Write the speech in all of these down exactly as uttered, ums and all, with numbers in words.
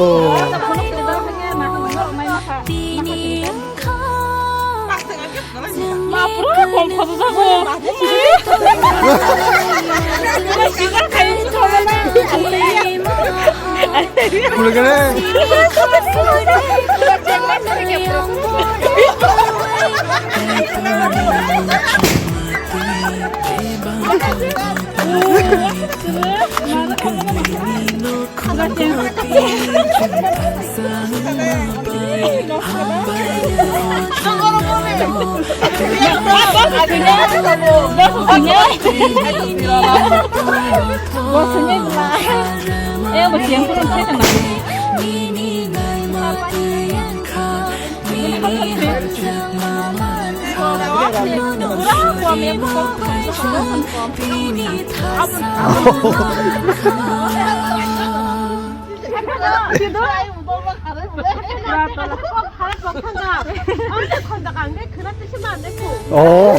Oh. Ma, pura bom khojajago. Kulgare. Oh.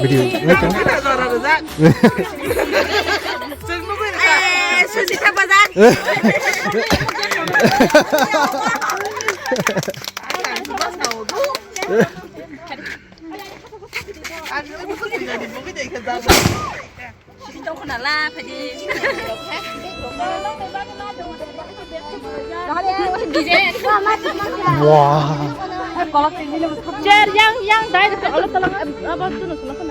Video, like, Wah. Chair yang, yang dai de, olo tolong, abang tu nusuk nusuk.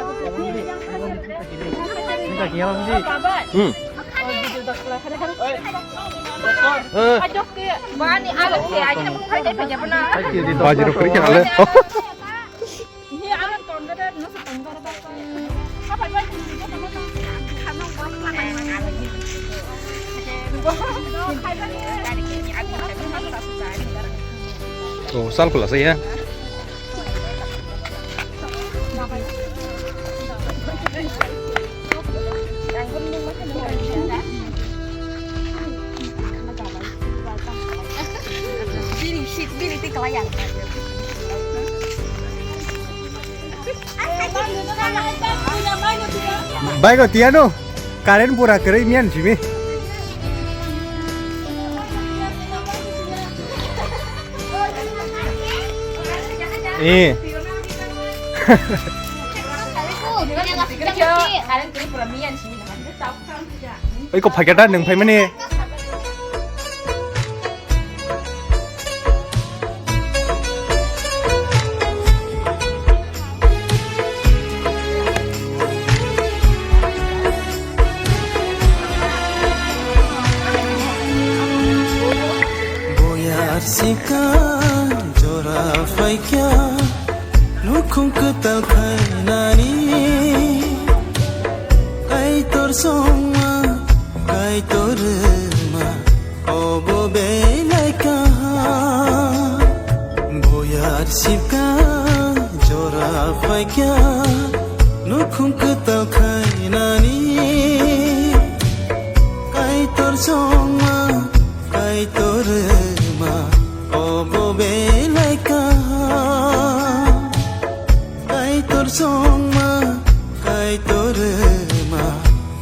Hmm. Bajirok kiri khe ale. Oh, sal pula saya. Bai ko tiano, current pura kwrwi miyan simi. Eh. Oi ko phaikata nung phaimani. Boyar sika jora phaikya, nukhung kwtal khainani. Kaitor songma, kaitor rwma, obo belai kaham. Boyar sika jora phaikya, nukhung kwtal khainani. Kaitor songma, kaitor rwma, obo belai kaham. Kaitor songma, kaitor rwma,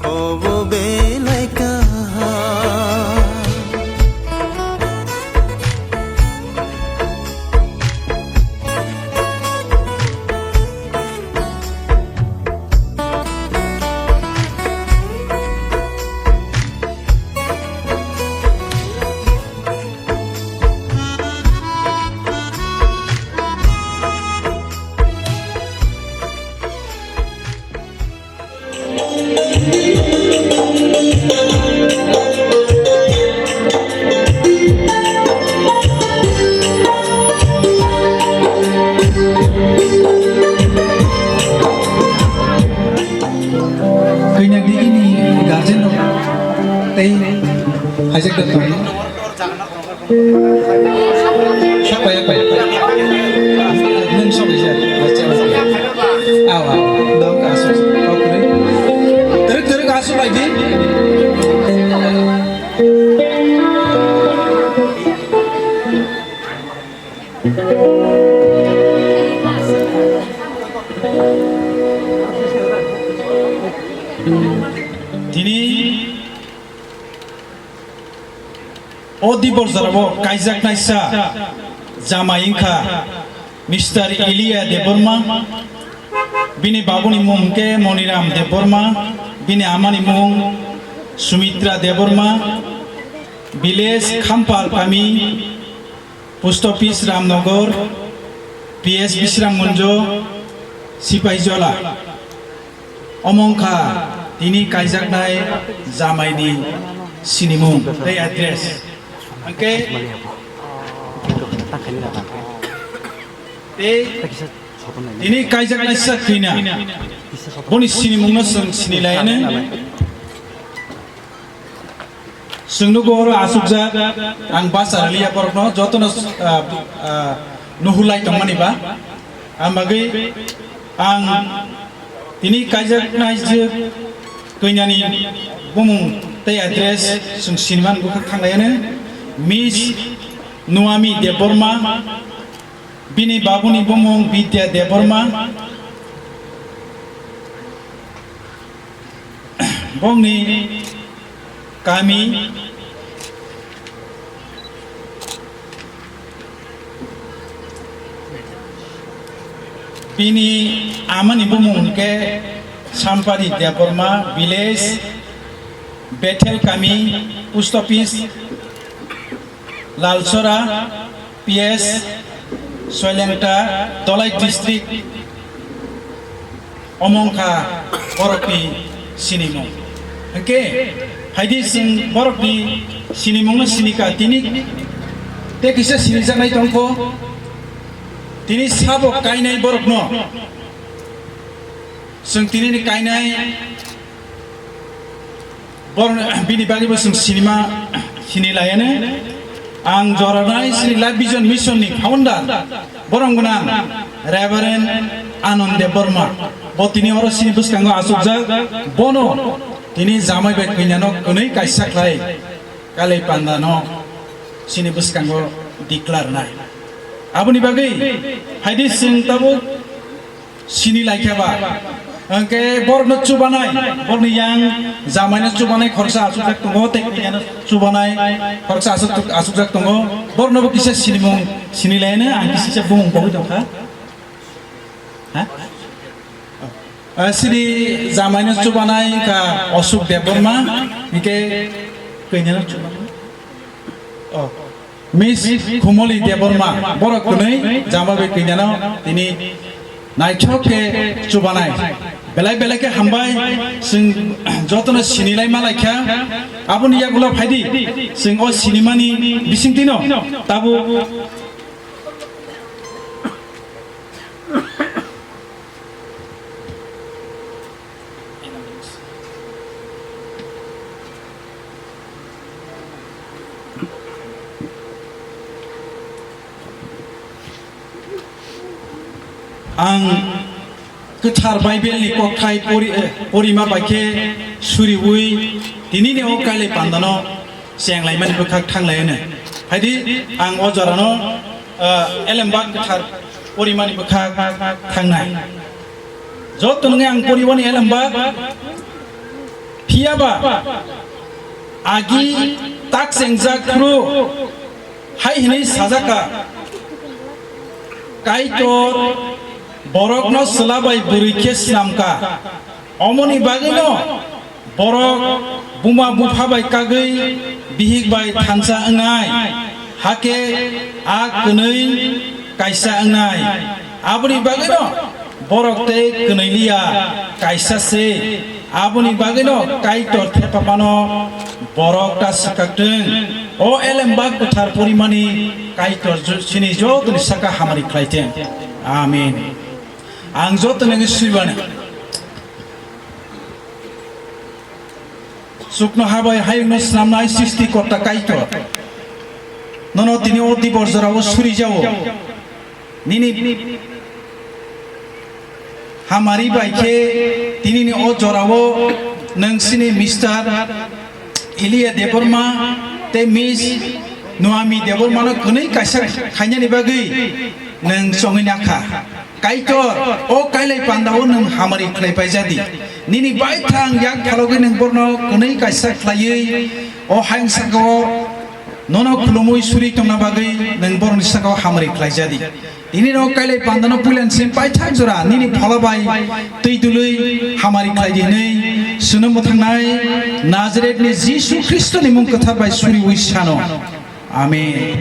obo belai kaham. Kainak digini guardian rok tei hajak da tongo. Sok pai, pai. Nung sok pai, sok pai. Aw, aw. Dong ka asuk. Kok kri. Teruk, teruk asuk lagi. Tini O dibor jorao kaijaknaisa jamai wngkha Mister Elia Debbarma, bini babuni mung hwnkhe Moniram Debbarma, bini amani mung Sumitra Debbarma, village Khampal kami, post office Ramnagar, P S Bisramganj, Sipaijola. Omo wngkha tini kaijaknai jamaini sinimung tei address. Hwnkhe tei tini kaijaknaisa khwina boni sinimungno chwng sinilaiano. Chwng nugo oro achukjak, ang bachar liya borokno jotono, ah, ah, nuhurlai tongmani ba. Ang bagwi ang tini kaijaknai je kwnani bumung tei address chwng siniman bwkhak thanglaiano, Miss Nuami Debbarma, bini babuni bumung Bidya Debbarma. Bongni kami, bini amani bumung hwnkhe Sampari Debbarma, village Bethel kami, post office Lalchora, P S Soilengta, Dholai district. Omo wngkha borokni sinimung. Hwnkhe, phaidi chwng borokni sinimungno sinika, tini tei kisa sinijaknai tongkho, tini sabo kainai borokno, chwng tinini kainai borokno, bini bagwibo chwng sinima, sinilaiano. Ang joranai chini Life Vision Mission ni founder, borom gwnang Reverend Anand Debbarma. Bo tini oro chini bwskango achukjak, bono tini jamai bai kainyano kwnwi kaisa khlai, Kailai Pandano chini bwskango declare nai. Aboni bagwi phaidi chwng tabuk sini laikha ba. Hwnkhe borokno chubanai, borokni yang jamaino chubanai khoroksa achukjak tongo, tei kainyano chubanai khoroksa achuk-, achukjak tongo. Boroknobo kisa sinimung sinilaino, ang kisa kisa bumung bogwi tongkha. Ha? Ah, sini jamaino chubanai wngkha Ashok Debbarma, hwnkhe kainyano chubanai. Oh. Miss Khumoli Debbarma, borok kwnwi jama bai kainyano tini naithok khe chubanai. Belai belai khe hambai, chwng jotono sinilai ma laikha. Aboni yagulo phaidi, chwng o sinimani bisingtwino tabuk Ang kwthar Bible ni kokthai pori-, eh, porima bai khe suriui tinini o Kailai Pandano chenglaimani bwkhak thanglai hwno. Phaidi ang o jorano, ah, elembak kwthar porimani bwkhak thangnai. Joto nungwi ang poriwani elembak. Phiyaba agi tak chengjak phuru hai hwnwi sajak kha, Kaitor borokno chwla bai bwrwi khe snam kha. Omoni bagwino borok buma bupha bai kagwi bihik bai thansa wngnai, hakhe a kwnwi kaisa wngnai. Aboni bagwino borok tei kwnwi liya, kaisa se. Aboni bagwino Kaitor thepapano borok ta swkakthwng. O elembak kwthar porimani Kaitor ju-, chini jotoni saka hamari khlaithwng. Amen. Ang joto nangwi swibani. Chukno ha bai hayungno snamnai Srishti Korta Kaitor. Nono tini o dibor jorao surijago. Nini hamari bai khe tinini o jorao nwng sini Mister Elia Debbarma tei Miss Noami Debbarmano kwnwi kaisa khainani bagwi nwng chongwi nakha. Kaitor, o Kailai Pandao nwng hamari khlai paijadi. Nini baithang yak phalogwi nwng borno kwnwi kaisa khlaiwi o hayung sakao nono khulumwi suri tongna bagwi nwng borokni sakao hamari khlaijadi. Nini no Kailai Pandano puilan sim paithak jora nini phola bai twi dului hamari khlaidi hwnwi suno mwthangnai Nazaretni Jisu Khristoni mung kwthar bai suriwi sano. Amen.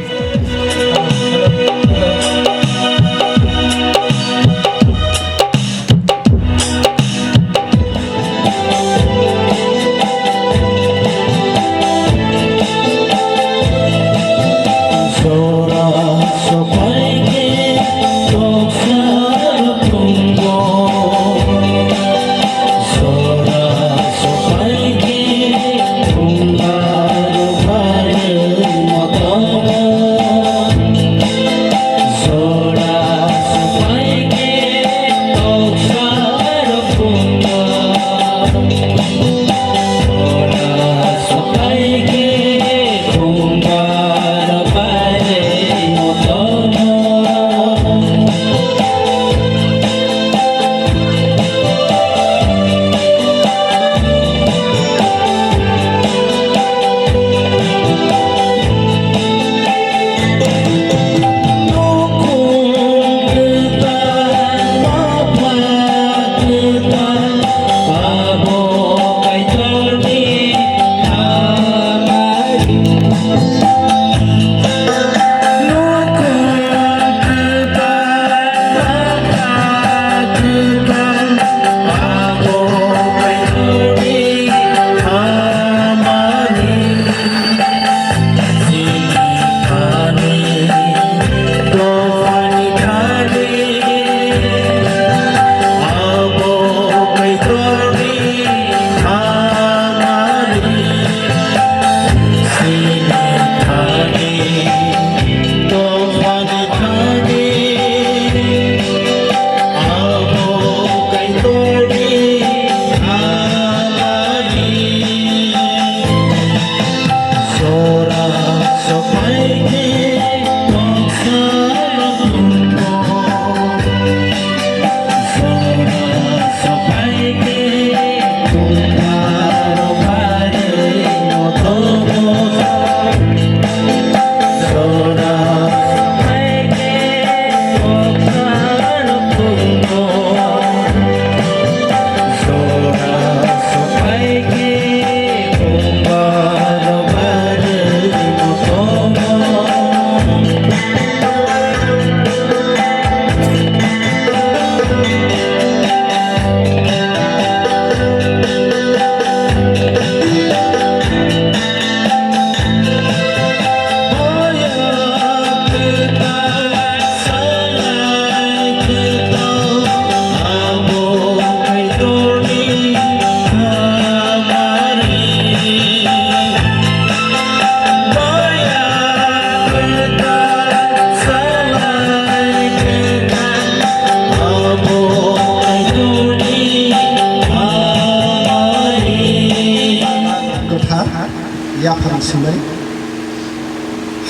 Yaphang swngnai.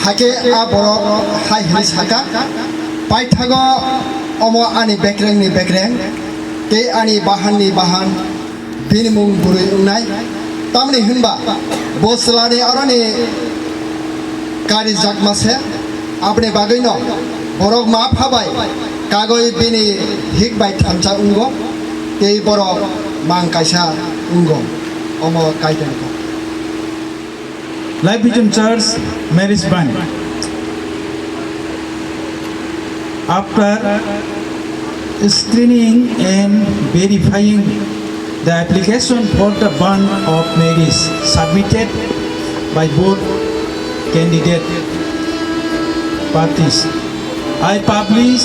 Hakhe a borok hai hwnwi saka, "Paithago omo ani bekrengni bekreng, tei ani bahanni bahan, bini mung bwrwi wngnai. Tamni hwnba bo chwlani aroni karijakma se, aboni bagwino borok ma pha bai kagwi bini hik bai thansa wngo, tei borok mang kaisa wngo." Omo Kaitorni kok. Life Vision Church marriage ban. After screening and verifying the application for the ban of marriage submitted by both candidate parties, I publish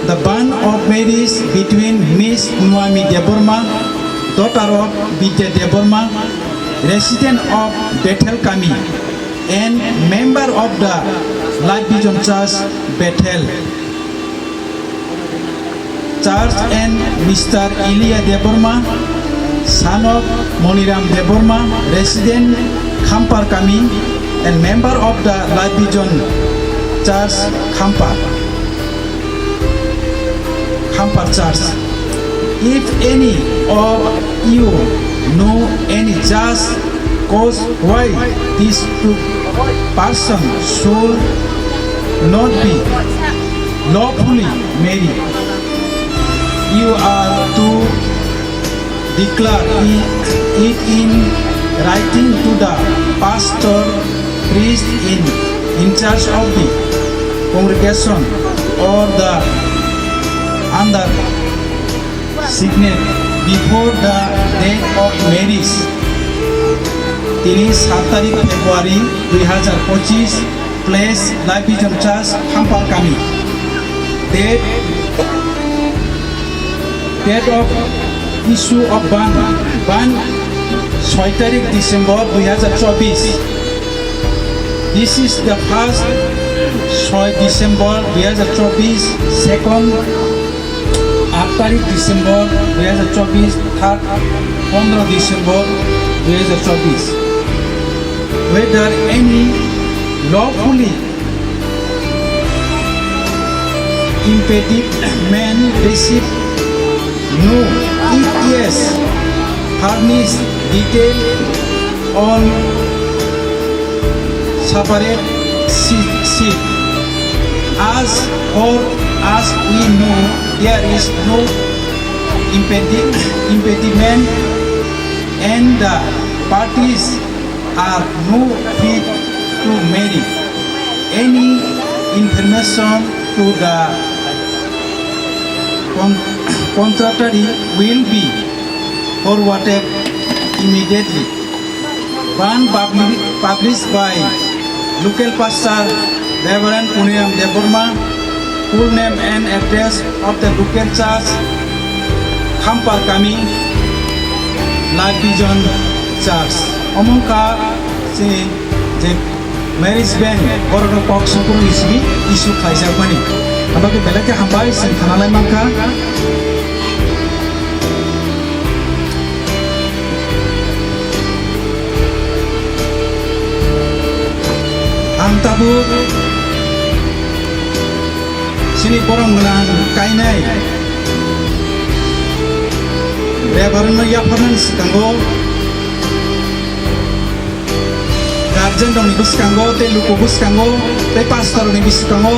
the ban of marriage between Miss Nuami Debbarma, daughter of Bidya Debbarma, resident of Bethel Kami, and member of the Life Vision Church, Bethel Church, and Mister Elia Debbarma, son of Moniram Debbarma, resident Khampar Kami, and member of the Life Vision Church, Khampar, Khampar Church. If any of you know any just cause why these two persons should not be lawfully married, you are to declare i-, it in writing to the pastor, priest in, in charge of the congregation or the under signet before the date of marriage. Tini sat tarik February dui hazar pochis, place Life Vision Church, Khampar Kami. Date, date of issue of ban, ban soi tarik December dui hazar chobis. This is the first soi December dui hazar chobis, second আট তারিখ ডিসেম্বর দুই হাজার চব্বিশ, থার্ড পনেরো ডিসেম্বর দুই হাজার চব্বিশ। Whether any lawfully impediment receive no, if yes, furnish detail on separate sheet, sheet. As far as we know, there is no impedi-, impediment and the parties are no fit to marry. Any information to the con-, contrary will be forwarded immediately. Ban publi-, published by local pastor Reverend Puniram Debbarma, full name and address of the local church, Khampar Kami, Life Vision Church. Omo wngkha chini je marriage ban, borok rok kok sukuru ni simi issue khlaijakmani. Abagwi belai khe hambai, chwng khana lai mankha. Ang tabuk chini borom gwnang kainai Reverend no yapharnani swkango, guardian rokni bwskango tei luku bwskango tei pastor rokni bwskango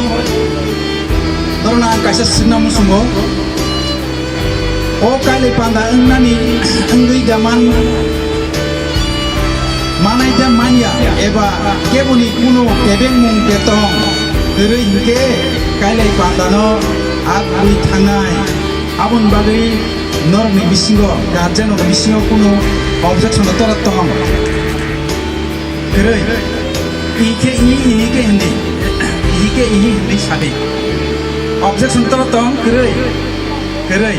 norokno ang kaisa swngna muchungo. O kailai panda wngnani wngwi da man, manai da manya eba keboni kuno kebengmung betong kwrwi hinkhe kailai pandano agwi thangnai. Aboni bagwi norokni bisingo, guardian rokni bisingo kuno objection no tora tong. Kwrwi. Ihi khe ihi, ihi khe hindi. Ihi khe ihi hindi sadi. Objection tolo tong, kwrwi. Kwrwi.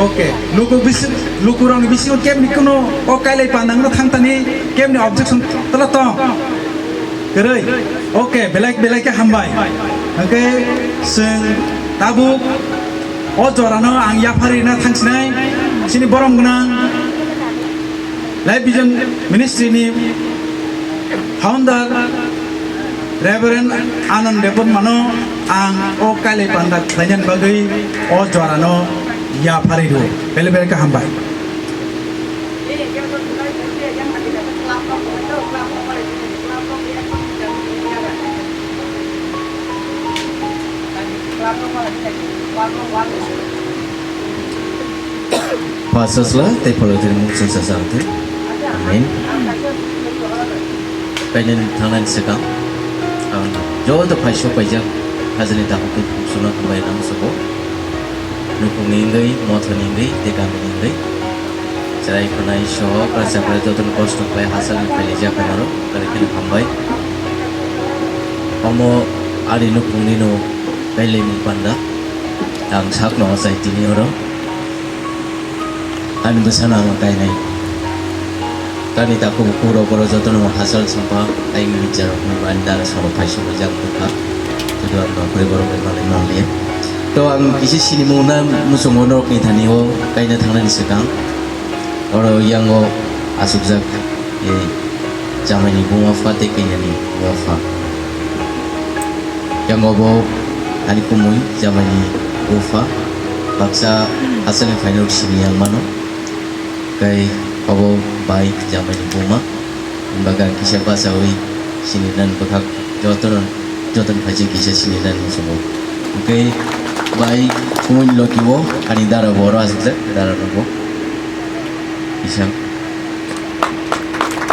Okay. Luku bisi-, lukurokni bisingo kebni kuno o kailai pandangno thangtani kebni objection tolo tong. Kwrwi. Okay, belai, belai khe hambai. Okay, chwng tabuk o jorano ang yapharina thangsinai. Chini borom gwnang. Life Vision Ministry ni founder Reverend Anand Debbarma no ang o kailai panda khlainani bagwi o jora no yapharwi rw. Belai belai khe hambai. Pasasla tei pholotini mung chwngsa changtwi. Amen. Kainwi thangnani swkang ang joto phaisok paijak hajani dakhuk tei khumsokno hambai nang sugo. Nukhungni wngwi, mothani wngwi tei kamini wngwi. Chwrai khwnai sohok rachaprai jotoni kosto khlai hachal ni phailai jak norok, belai kheno hambai. Omo ani nukhungni no kailaimung panda. Ang sakno ochai tini oro. Ani bwsano ang kainai. Tani takhuk bukhuk rok oro jotono hachal songpa, ayang ni jarok ni bani dara sabo phaisok rijak bwkha. Joto ang nongkhorwi borok bai manwi manliya. To ang kisa sinimung na muchungo norok ni thani o kaina thangnani swkang. Oro yango achukjak, eh, chamai ni buma pha tei kanya ni buma pha. Yango bo ani kumui chamai ni bupha baksa hachal ni phaino sini yang mano. Tei obo bai chamai ni buma. Hwnba kisa bachaui sini nan bwkhak jotono, jotono phaisa kisa sini nan muchungo. Hwnkhe bai kumui loki o ani dara bo oro achukjak, dara no bo kisa.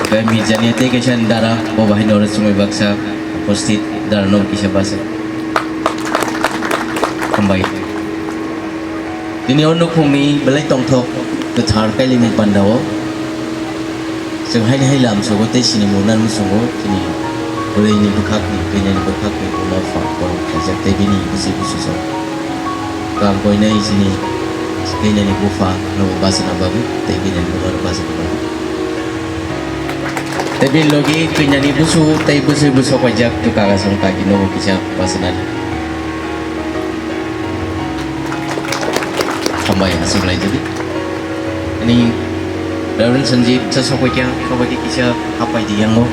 Hwnkhe mijani tei kaisa dara bo bahai no oro chumui baksa upasthit, dara no kisa bachai. Hambai. Tini o nukhungni belai tongthok kwthar kailaimung pandao chwng haini hai lam sugo tei sinimung nani muchungo chini bwrwini bwkhakni, kailaini bwkhakni buma pha borok khaijak tei bini bwswi bwsajak. Kang koinai chini kainani bupha no bachana bagwi tei kainani buma no bachana bagwi. Tei bini logi kainani busu tei bwswi bwsok paijak tu kaga song kaki no kisa bachanani. Hambai, aswk lai jodi. Ani Reverend Sanjit, sa sokoi kya, sokoi kya kisa hapai di yango.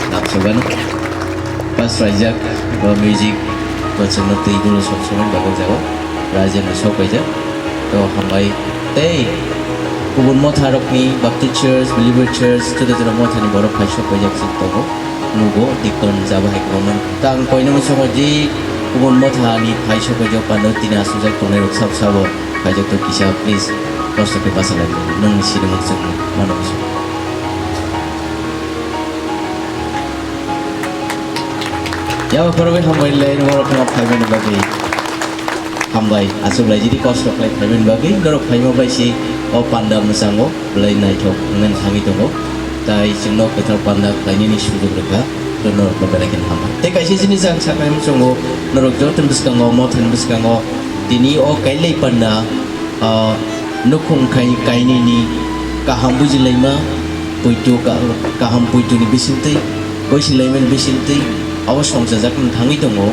Lapsogano. Pas raijak, ba music, ba chwngno tei gulo sok sokoi bagok jago. Raijak no sok paijak. To hambai. Tei kubun motha rokni Baptist Church, Believer Church, juda juda mothani borok phai sok paijak chwng tongo. Nugo, deacon jabo hai kwbangma. Ta ang koinwi songo je kubun mothani phai sokoi jok pano tini aswkjak tongnai rok sab sabo khaijak to kisa please kosto khe bachalai nung ni sinimung chwng mano muchung. Yabo phorogwi hambai lai norok no phaimani bagwi. Hambai, aswk lai jidi kosto khlai phaimani bagwi norok phaima bai si o panda mwchango. Belai naithok wngnani thangwi tongo. Tai chwngno kwthar panda khlainani sujok rwkha, to norokno belai kheno hambai. Tei kaisa jinis ang saknai muchungo, norok jotoni bwskango, mothani bwskango, tini o kailai panda, ah, nukhung khai kainwini kaham bujilaima, poito ka-, kaham poitoni bisingtwi, koisinlaimani bisingtwi, abo songchajakmani thangwi tongo.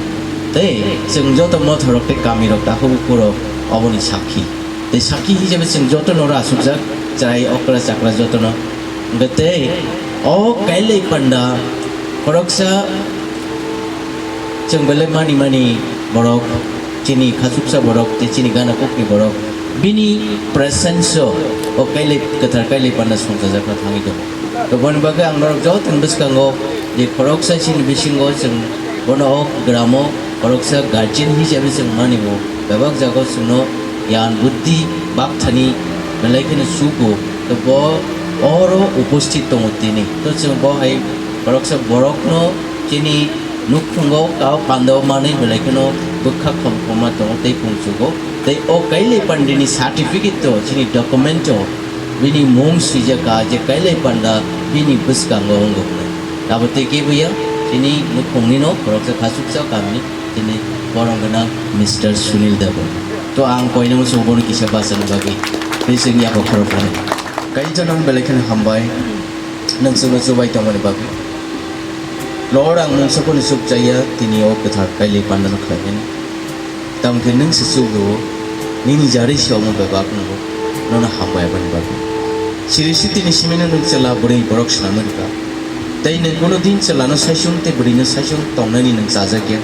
Tei chwng joto mothorok tei kamirok takhuk bukhurok oboni sakhi. Tei sakhi hisabe chwng jotono oro asukjak, chwrai okra chakra jotono. Hwnkhe tei o kailai panda khoroksa chwng belai mani mani borok, chini khachuksa borok tei chini gana kukni borok bini presence o, o kailai kwthar kailai panda songchajakna thangwi tongo. Toboni bagwi ang norok jotoni bwskango je khoroksa chini bisingo chwng bono o gramo khoroksa guardian hisabe chwng mani bo bebak jago chwngno yan buddhi bakthani belai kheno chugo. To bo oro uposthit tongo tini. To chwng bo hai khoroksa borokno chini nukhungo kau pandao manwi belai kheno bwkha khom khoma tongo tei pungchugo. Tei o kailai pandini certificate to chini document o bini mung swijak kha je kailai panda bini bwskango wngo hwnwi. Abo tei kebo ya, chini nukhungni no khoroksa khachuksa kamini chini borom gwnang Mister Sunil Debbarma. To ang koinwi chwng bono kisa bachani bagwi tei chwng yaphang khoroknani. Kaitor nang belai kheno hambai, nwng chwngno chubai tongmani bagwi. Lord, ang mungsa phano chukchaya, tini o kwthar kailai pandano khlaimani. Tamo khe nwng se chukgo, nini jarwi se omo bebak wngo, nono hambai aboni bagwi. Siri sitini simino nwng chwla bwrwi borok swnamwi rwkha. Tei nwng kuno din chwlano saichung tei bwrwino saichung tongnani nwng chajakya.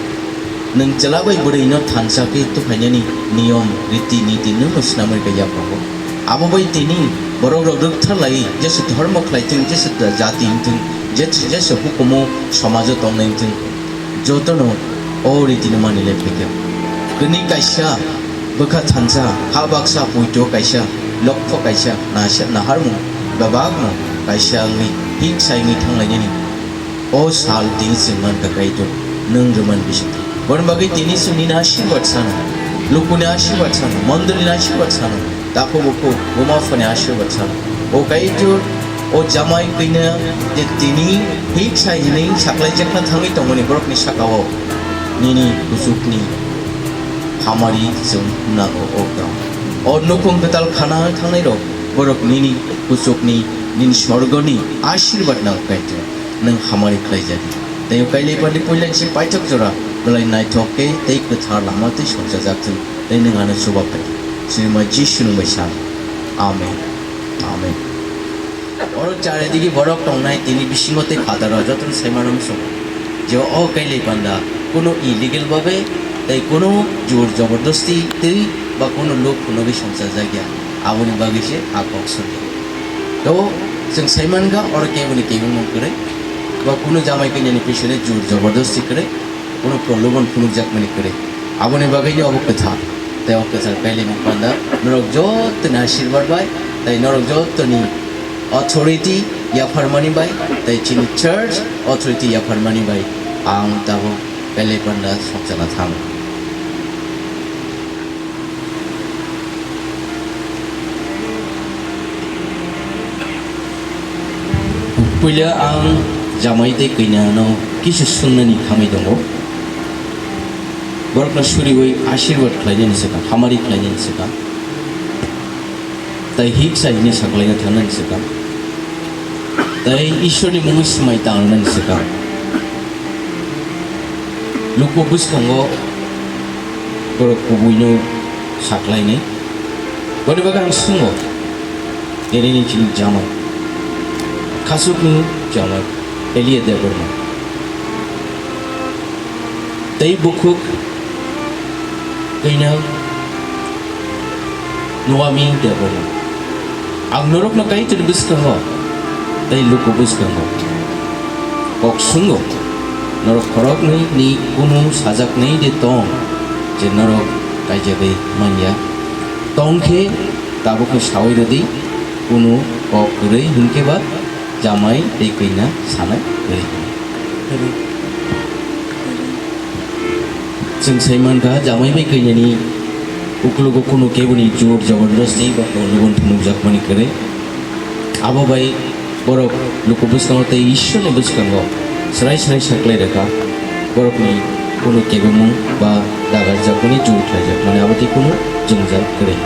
Nwng chwla bai bwrwino thansa khe tuphainani niyom, riti, niti nwngno swnamwi rwkha yaphango. Abo bai tini borok rok rwktharlai, jesu dhormo khlaithwng, jesu jati wngthwng, jesu, jesu hukumu somajo tongnai wngthwng, jotono o ritino manwi lai phaikha. Kwnwi kaisa bwkha thansa, ha baksa, poito kaisa, lokho kaisa, nasa-, naharmung, bebakno kaisa wngwi, hik sai wngwi thanglainani. O sal tini chwng mankha Kaitor, nwng rwmani bisingtwi. Boroni bagwi tini chwng nini asirwad sano, lukuni asirwad sano, mondolini asirwad sano, takhuk bukhuk, buma buphani asirwad sano. O Kaitor, o jamai kwina je tini hik sai hinwi saklaijakna thangwi tongmani borokni sakao nini kuchukni hamari chwng nango o ground. O nukhung kwtal khana thangnairok borok nini kuchukni, nini sorgoni asirwad nango Kaitor. Nwng hamari khlaijadi. Tei o Kailaipani puilani se paithak jora belai naithok khe tei kwthar lama twi songchajak thung, tei nwng ano chuba phai. Chwngma Jisu nwng bai sa. Amen. Amen. Oro charidigi borok tongnai tini bisingo tei phataro jotono saimano muchungo je o Kailaipanda kunu illegal babe tei kunu jor jobordosti twi ba kunu luk phunugwi songchajak ya. Aboni bagwi se a kok swngo. To, chwng sai mankha, oro keboni kebengmung kwrwi, ba kunu jamai kanyani pisine jor jobordosti kwrwi, kunu prolobon phunukjakmani kwrwi. Aboni bagwino obo kwthar. Tei o kwthar Kailaini panda norok jottoni asirwad bai, tei norok jottoni authority yapharmani bai, tei chini church authority yapharmani bai, ang tabuk Kailai panda songchana thango. Puila ang jamai tei kanya no kisa swngnani khamwi tongo. Borokno suriwi asirwad khlainani swkang, hamari khlainani swkang, tei hiksa hini saklaina thangnani swkang, tei Ishwarni mungwi swmai tangnani swkang. Luku bwskango borok kubuino saklainai. Boni bagwi ang swngo, nini chini jamai, khasukni jamai, Elia Debbarma. Tei bukhuk kainak Nuami Debbarma. Ang norokno Kaitorni bwskango tei luku bwskango kok swngo, norok khoroknwi ni kunu sajaknai de tong je norok kaijagwi manya? Tong khe tabukno sawi rwdi, kunu kok kwrwi hinkhe ba jamai tei kanya sanai kwrwi hwnwi. Chwng sai mankha, jamai bai kanyani uklogo kunu keboni jor jobordosti ba kunu gun phunukjakmani kwrwi. Abo bai borok luku bwskango tei Ishwarni bwskango swrai swrai saklai rwkha. Borokni kunu kebemung ba dagarjakmani jor khlaijakmani abo tei kunu jwngjal kwrwi.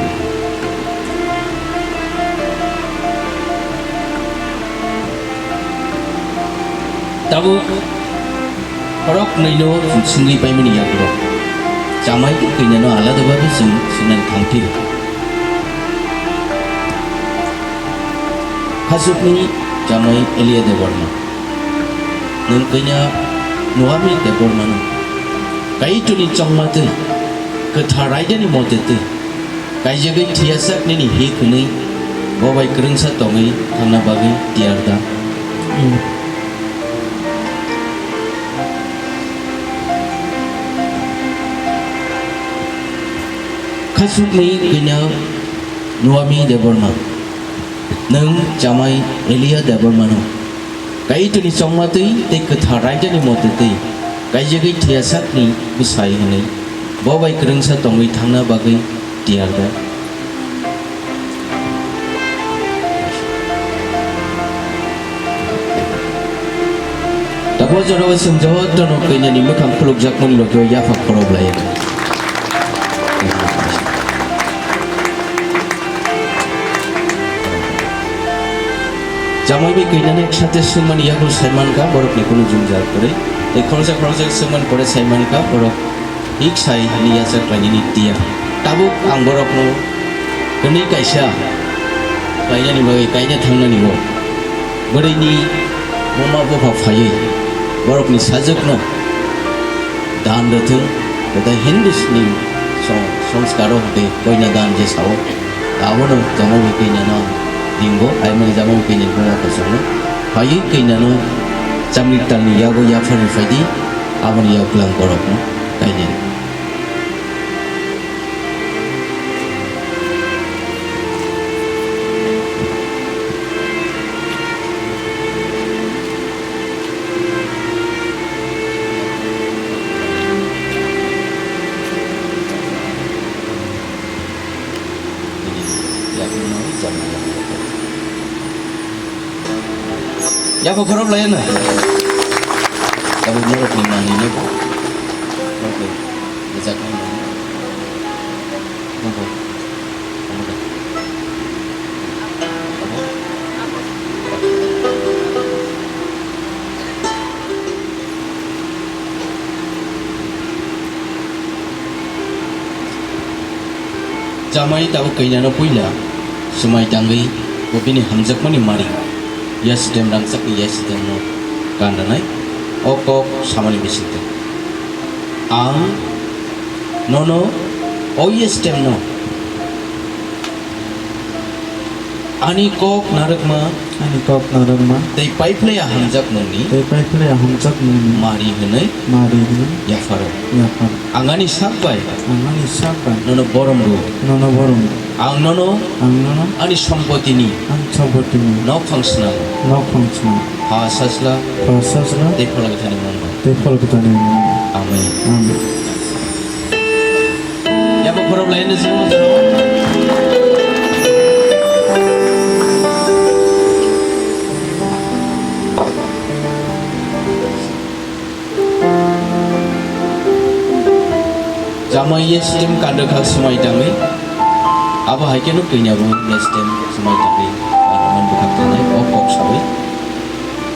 Tabuk borok nwino chwng swngwi paimani yagulo, jamai tei kanyano alada bagwi chwng swngnani thang phiro. Khasukni jamai Elia Debbarma, nwng kanya Nuami Debbarmano Kaitorni chongma twi, kwthar raidani mote twi, kaijagwi thwiyasak nini hik hwnwi bo bai kwrwngsa tongwi thangna bagwi tiyar da? Khasukni kanya Nuami Debbarma, nwng jamai Elia Debbarmano Kaitorni chongma twi tei kwthar raidani mote twi kaijagwi thwiya sakni bwsai hwnwi bo bai kwrwngsa tongwi thangna bagwi tiyar da? Tabuk jorao chwng jotono kanyani mwkhang khulukjakmani logi o yaphang khorok lai. Jamai bai kanya no ek sate swngmani yagulo sai mankha, borokni kunu jwngjal kwrwi. Tei khoroksa khoroksa swngmani pore sai mankha, borok hik sai hwnwi yachak khlainani tiya. Tabuk ang borokno hwnwi kaisa Kainani bagwi kaina thangnani bo bwrwini buma bupha phaiwi borokni sajwkno dan rwthwng, tei Hindusni song-, songskaro tei koina dan je sao, abono jama bai kainano ringo, aimani jama bai kainani buma kochongno phaiwi kainano chamni talni yago yapharwi phaidi, aboni yak bwlang borokno kainani. Yapo khorok lai na. Tabuk norok ni manwi no bo. Norok ni rijak nai manwi. Bo bo. Omo da. Omo. Jamai tabuk kainano puila swmai tangwi bo bini hamjakmani mari, yasitem rangchakni yasitemno kanranai o kok samani bisingtwi, "Ang nono o yasitemno ani kok narwkma, ani kok narwkma, tei paiphlaiya hamjakmungni, tei paiphlaiya hamjakmungni, mari hwnwi, mari hwnwi, yapharo. Yapharo. Ang ani sak bai, ang ani sak bai, nono borom rw. Nono borom rw. Ang nono, ang nono, ani sompotini, ani sompotini, nokphang swnam. Nokphang swnam. Ha sajla, ha sajla, tei Phola Kwthani mung bai. Tei Phola Kwthani mung bai. Amen. Amen. Yabo khorok lai no simo joro. Jamai yasitem kandwkha swmai tangwi. Abo hai kheno kanya bo yasitem swmai tangwi kanaman bwkhak tangnai o kok sawi.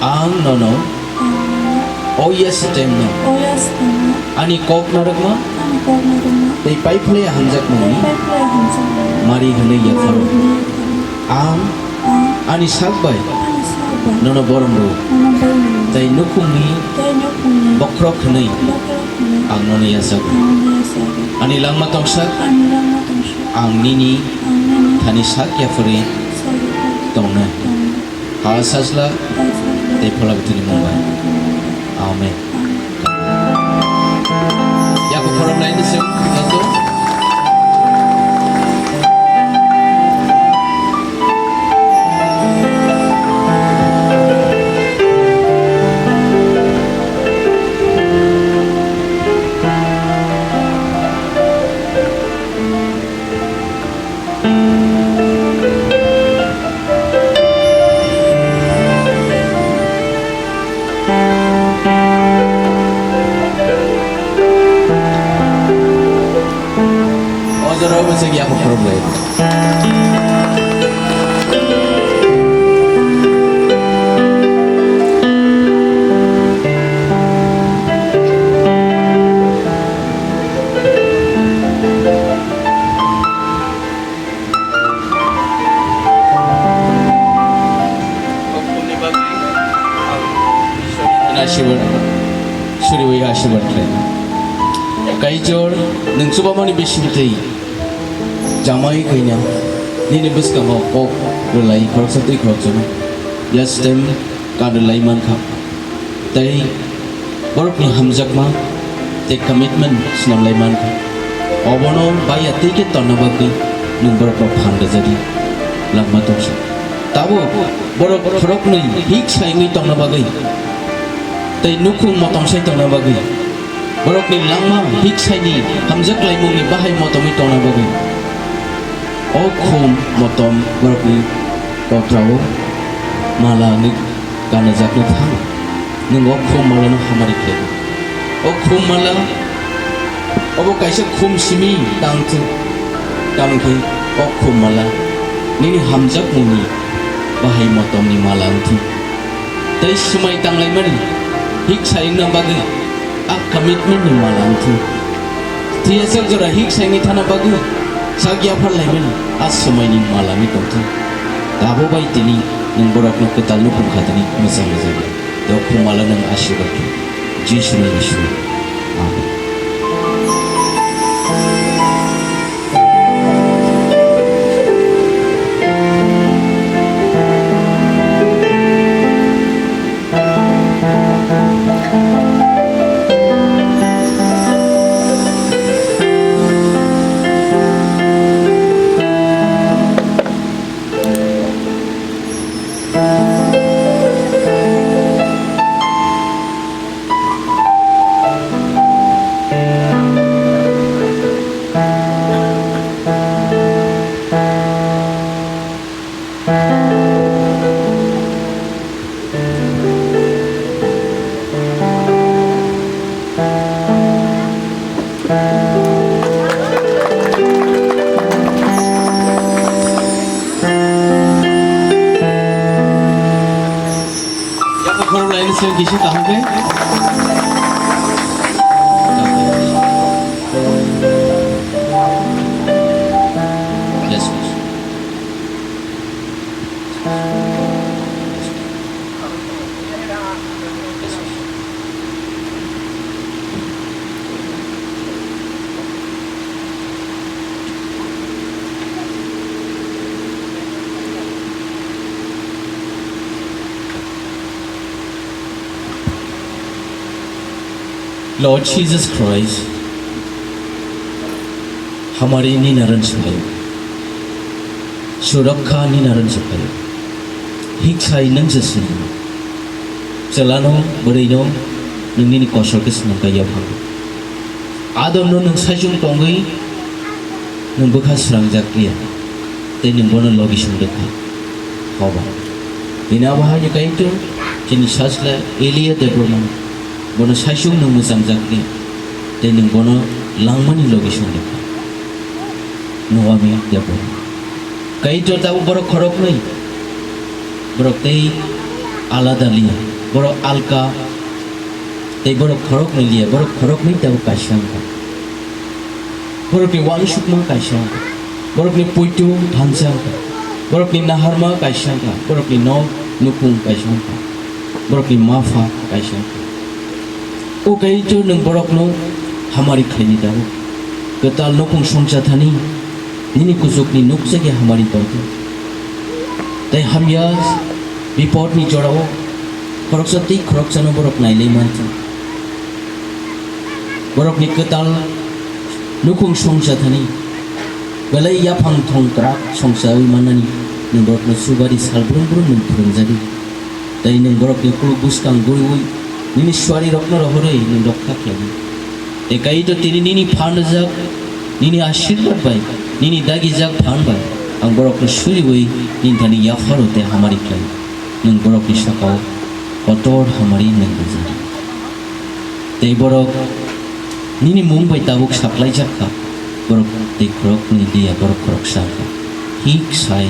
Ang nono o yasitemno, o yasitemno, ani kok narwkma, ani kok narwkma, tei paiphlaiya hamjakmani, tei paiphlaiya hamjakmani, mari hwnwi yapharo. Mari hwnwi yapharo. Ang, ang, ani sak bai, ani sak bai, nono borom rw. Nono borom rw. Tei nukhungni, tei nukhungni, bokhorok hwnwi, bokhorok hwnwi, ang nono yachago. Ang nono yachago. Ani langma tongsak, ani langma tongsak, ang nini, ang nini, thani sak yapharwi, sak yapharwi, tongnai. Tongnai. Ha sajla, ha sajla, tei Phola Kwthani mung bai. Amen. Amen. Yako khorok lai ni se joto. O jorao bwswk yakung khoroknwi. Asirwad, suriwi asirwad khlaina. Kaitor, nwng chubamani bisingtwi jamai khaina, nini bwskango kok rwlai khoroksa twi khoroksano yastem kan rwlai mankha. Tei borokni hamjakma tei commitment swnamlai mankha. Obono baiya twi khe tonna bagwi nwng borokno phan rwjadi langma tongsa. Tabuk borok khoroknwi hik sai wngwi tongna bagwi tei nukhung motom sai tongna bagwi, borokni langma hik saini hamjaklaimungni bahai motomwi tongna bagwi, o khum motom borokni kotrao mala wngwi kanajakna thang. Nwng o khum malano hamari khlaio. O khum mala, obo kaisa khum simi tang thung. Tamo khe o khum mala nini hamjakmungni bahai motomni mala wng thung. Tei swmai tanglaimani hik sai wngna bagwi a commitment ni mala wng thung. Thiyajak jora hik saini thana bagwi sak yapharlaimani a swmaini mala wngwi tong thung. Abo bai tini nwng borokno kwtal nukhung khatini mwchang rwjago. Tei o khumala nwng asirwad khe Jisuni Iswar. Amen. Yapo khorok laini seng kisi kaham khe. Yes, yes. Lord Jesus Christ, hamari nini aron se phaio. Surakha nini aron se phaio. Hiksai nwng se sini. Chwlano, bwrwino nwng nini kosol khe swnam kaiya phango. Adamno nwng saichung tongwi nwng bwkha srangjak liya, tei nwng bono logi song rwkha. Hoba. Bini abo haino Kaitor, chini sasla Elia Debbarma, bono saichung nwng mwchangjak liya, tei nwng bono langmani logi song rwkha. Noami Debbarma. Kaitor tabuk borok khoroknwi, borok tei alada liya, borok alka, tei borok khoroknwi liya, borok khoroknwi tabuk kaisa wngkha. Borokni uansukma kaisa wngkha, borokni poito thansa wngkha, borokni naharma kaisa wngkha, borokni nok nukhung kaisa wngkha, borokni mapha kaisa wngkha. O Kaitor nwng borokno hamari khlaini tabuk. Kwtal nukhung songcha thani nini kuchukni nukjagwi hamari tongkha. Tei hamya bipodni jorao khoroksa tei khoroksano borok nailai mankha. Borokni kwtal nukhung songcha thani belai yaphang thong kwrak songchawi mannani nwng borokno chubari sal brum brum nwng phwrwngjadi. Tei nwng borokni kuluk bwskang guriwi nini suarirokno rohorwi nwng rokha khlaidi. Tei Kaitor tini nini phan rwjak, nini asirwad bai, nini dagijak phan bai ang borokno suriwi nini thani yapharo tei hamari khlai. Nwng borokni sakao kotor hamari nwng rwjadi. Tei borok nini mung bai tabuk saklaijak kha. Borok tei khoroknwi liya, borok khoroksa kha. Hik sai,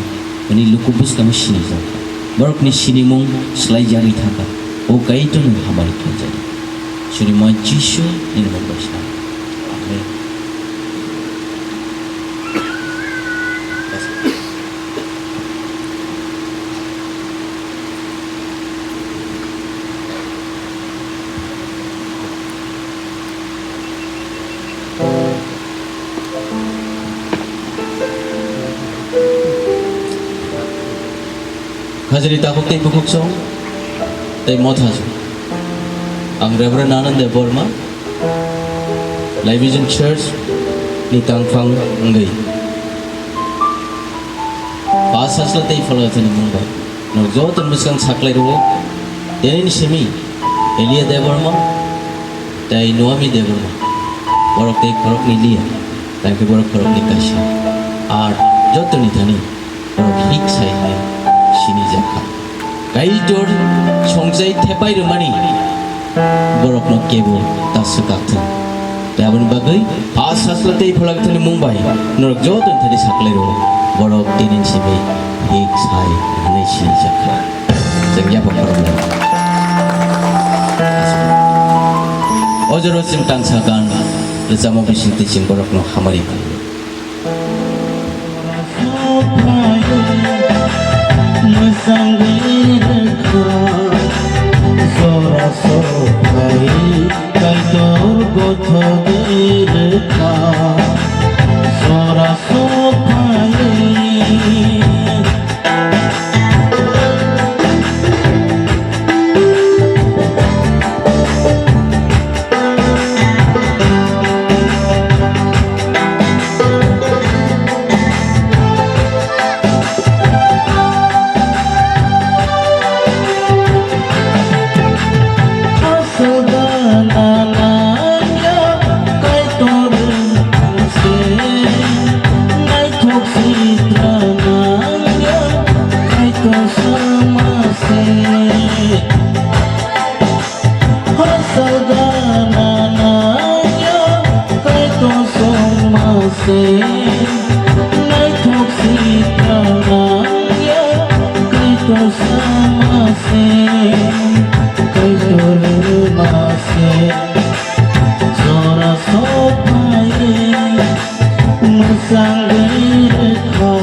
bini luku bwskangno sinijak kha. Borokni sinimung swlaijagwi thangkha. O Kaitor nwng hamari khlaijadi. Surima Jisu nini mung bai sa. Amen. Hajri takhuk tei bukhuk song tei motha song. Ang Reverend Anand Debbarma, Life Vision Church ni tangphang wngwi. Pastor tei phalajani mung bai. Norok joto ni bwskang saklai rwo, tenini simi Elia Debbarma tei Noami Debbarma, borok tei khoroknwi liya, tangkhe borok khoroknwi kaisa. Ar jotoni thani borok hik sai hai sinijak kha. Kaitor songchai thepai rwmani borokno kebo ta swkak thung. Tei aboni bagwi Pha Sasla tei Pholakthani mung bai norok joto ni thani saklai rwo, borok tini ni simi hik sai hwnwi sinijak kha. Chwng yapha khoroknai. O jora chwng tangsa gan rwchapma bising twi chwng borokno hamari khlaio. Sangwi rwkha, jora sophai, Kaitor gothogwi rwkha, jora sophai. Aswk da nana ya Kaitor se, naithok sitra nang ya Kaitor sama se. Hasagana nangya, Kaitor songma se. Naithok sitra nangya, Kaitor sama se. Kaitor ma se. Jora sophai. Mwsangwi rwkha,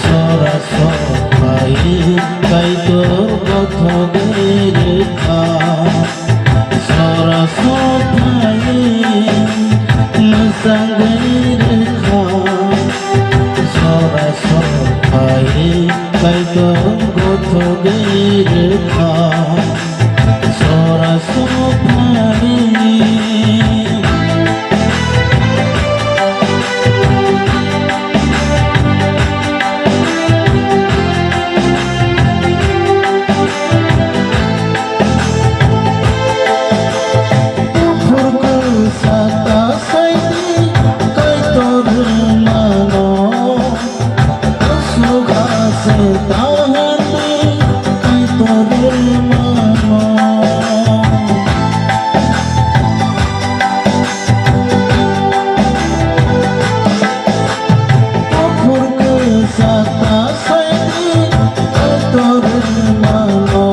jora sophai, Kaitor gothogwi rwkha. Jora sophai, mwsangwi rwkha, jora sophai, Kaitor gothogwi rwkha. Jora sophai. Buphur kwsa ta saidi Kaitor rwmano. Aswk aswk ta hindi Kaitor rwmano. Buphur kwsa ta saidi Kaitor rwmano.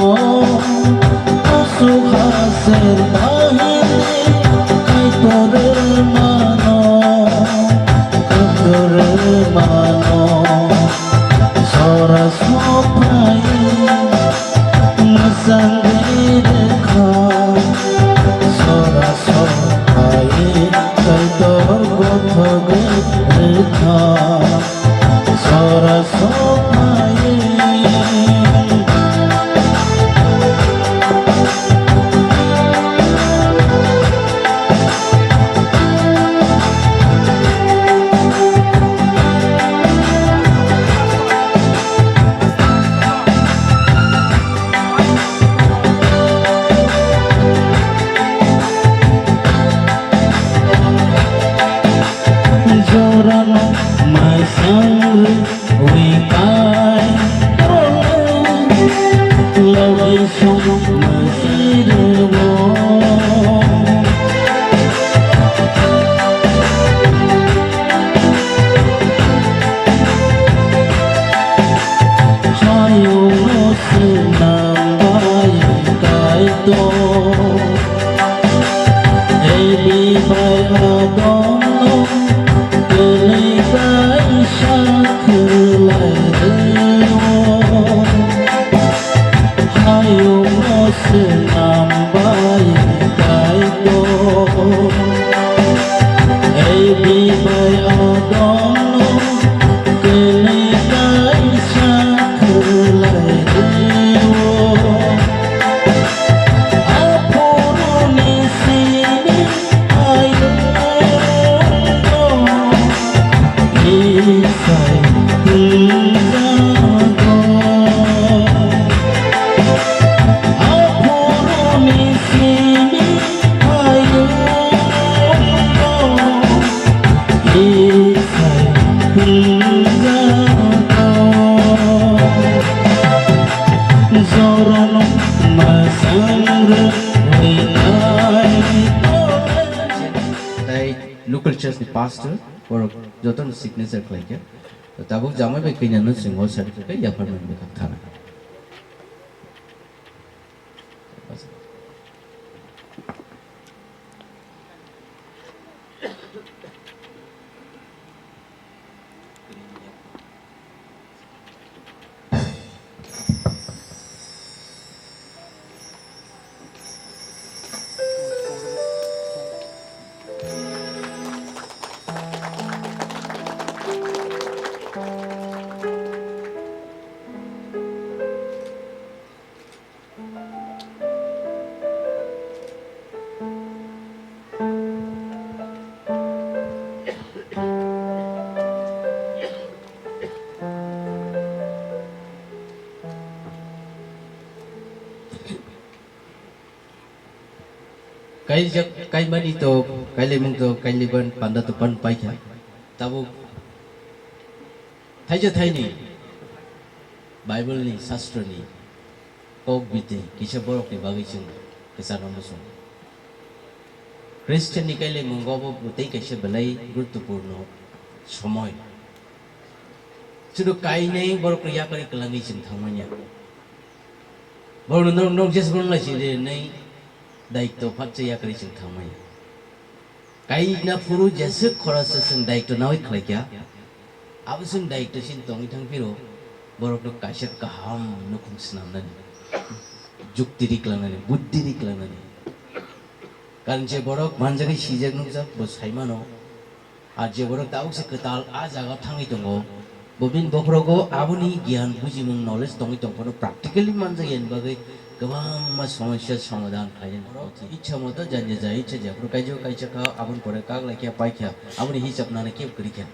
Aswk aswk ta hindi Kaitor rwmano. Kaitor rwmano. Jora sophai, mwsangwi rwkha. Jora sophai, Kaitor gothogwi rwkha. Jora sophai. Jorano masang rwi kai tole, logi song masi rwo. Hayungno swnam bai Kaitor. Ebi bai Adamno kwlwi kaisa khwlai rwo. Hayungno swnam bai Kaitor. Ebi bai Adamno kwlwi kaisa khwlai rwo. Aphuruni simi hayungno Isai tungjago. Aphuruni simi hayungno Isai tungjago. Jorano masang rwinai tole. Tai local church ni pastor, borok jotono signature khlaikha. Tabuk jamai bai kanya no chwng o certificate yapharmani bwkhak thana. Kaijak, kaimani to, kailaimung to, kailaiban panda to pan paikha. Tabuk thaija thaini Bible ni, Shastro ni kok bitwi kisa borok ni bagwi chwng kwchangma muchung. Christian ni kailaimungo bo bwtwi kaisa belai guruttopurno somoi. Sudu kainai borok no yakarwi kwlangwi chwng thangmanya. Borok no norok, norok jeswk lai si rinai daityo phakcha yakarwi chwng thangmanya. Kaina phuru jeswk khoroksa chwng daityo nawi khlaikha, abo chwng daityo sin tongwi thangphiro, borok no kaisa kaham nukhung swnamnani, jukti riklangnani, buddhi riklangnani. Karon je borok manjagwi sijak nukjak, bo saimano. Ar je borok tabuk se kwtal a jaga thangwi tongo, bo bini bokhorogo aboni giyan bujimung, knowledge tongwi tongphano practically manjakya ni bagwi kwbangma somosya somadhan khlainani. Borok ichha moto janja jaya ichha jaya phuru kaijo kaisa kha, aboni pore kak lai khe paikha, aboni hisab nana kebo kwrwi kha.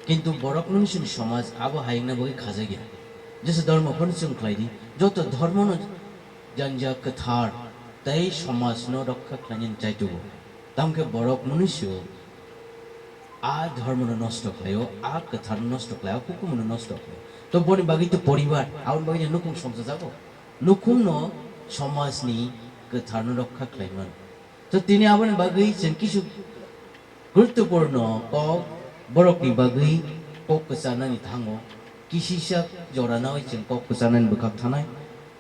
Kintu borok mwnwi chwng somaj abo hayungna bagwi khajakya. Jesa dhormo phano chwng khlai di, joto dhormono janja kwthar tei somajno rokha khlainani chaitugo. Tamkhe borok mwnwi chwng a dhormono nosto khlaio, a kwtharno nosto khlaio, a hukumono nosto khlaio. To boni bagwi to poribar, aboni bagwi no nukhung songchajago. Nukhungno somajni kwtharno rokha khlaiman. To tini aboni bagwi chwng kisu guruttopurno kok borokni bagwi kok kwchanani thango. Kisisa jora nawi chwng kok kwchanani bwkhak thanai.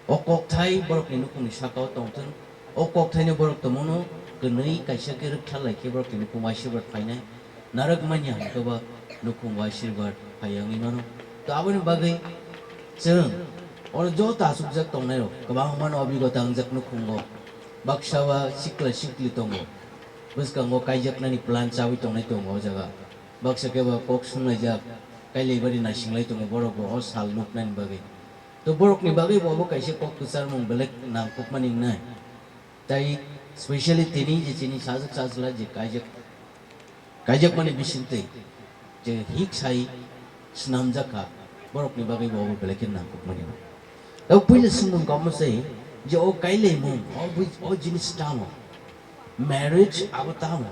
O kokthai borokni nukhungni sakao tongthwng. O kokthaino borok tongmano kwnwi kaisa khe rwktharlai khe borokni nukhung waisirbar phainai. Narwk manya hwnkhe ba nukhung waisirbar phaiya wngwi mano. To aboni bagwi chwng oro joto achukjak tongnairok kwbangmano obigota wngjak nukhungo. Baksa ba sikla sikli tongo. Bwskango kaijaknani plan chawi tongnai tongo o jaga. Baksa khe ba kok sunglaijak, kailaibari naisinglai tongo borok bo o sal nuknani bagwi. To borokni bagwi bo obo kaisa kok kwcharmung belek nangkukmani wngnai. Tai specially tini je chini sajwk sajla je kaijak, kaijakmani bisingtwi je hik sai swnamjak kha, borokni bagwi bo obo belai khe nangkukmani. Tei puila swngmung kamo se je o kailaimung, o bui-, o jinis tamo? Marriage abo tamo?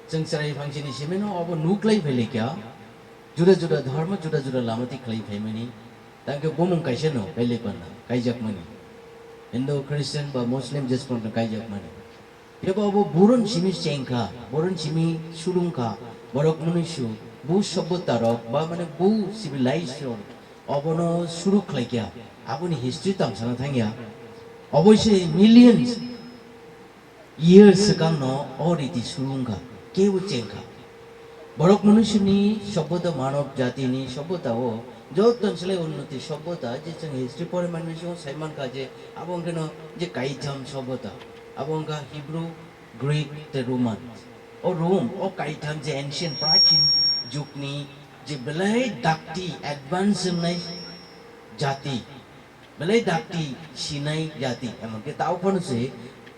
Chwng chwrai phangsini simino obo nuklai phailikya, juda juda dharma, juda juda lama twi khlai phaimani, tangkhe bumung kaisa no kailai panna, kaijakmani. Hindu, Christian ba Muslim jesphang no kaijakmani. Phiya bo obo buron simi chengkha, buron simi surungkha, borok mwnwi su, bu sobbota rok ba mane bu civilization obono suru khlaikya, aboni history tang sana thangya. Oboise millions years swkangno o riti suru wngkha, kebo chengkha. Borok mwnwisini sobbota, manob jatini sobbota o joto slai unnoti sobbota je chwng history pore manwi se sai mankha je abo wngkheno je kaitham sobbota, abo wngkha Hebrew, Greek tei Roman. O Rome, o kaitham je ancient, prachin jugni je belai dakti advance wngnai jati, belai dakti sinai jati, emon khe tao phano se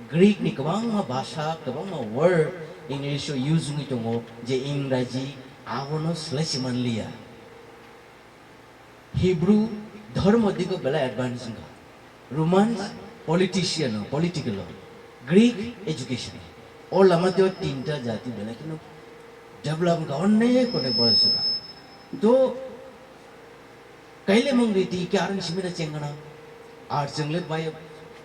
Greek ni kwbangma bhasha, kwbangma word English o use wngwi tongo, je Ingraji abono swlai se manliya. Hebrew dhormo digo belai advance wngkha. Romans politician o, political o. Greek education o. O lama teo tinta jati belai kheno develop wngkha, onek onek borok swkha. To kaile mung riti khe arang simina chengana. Ar chwngle bai,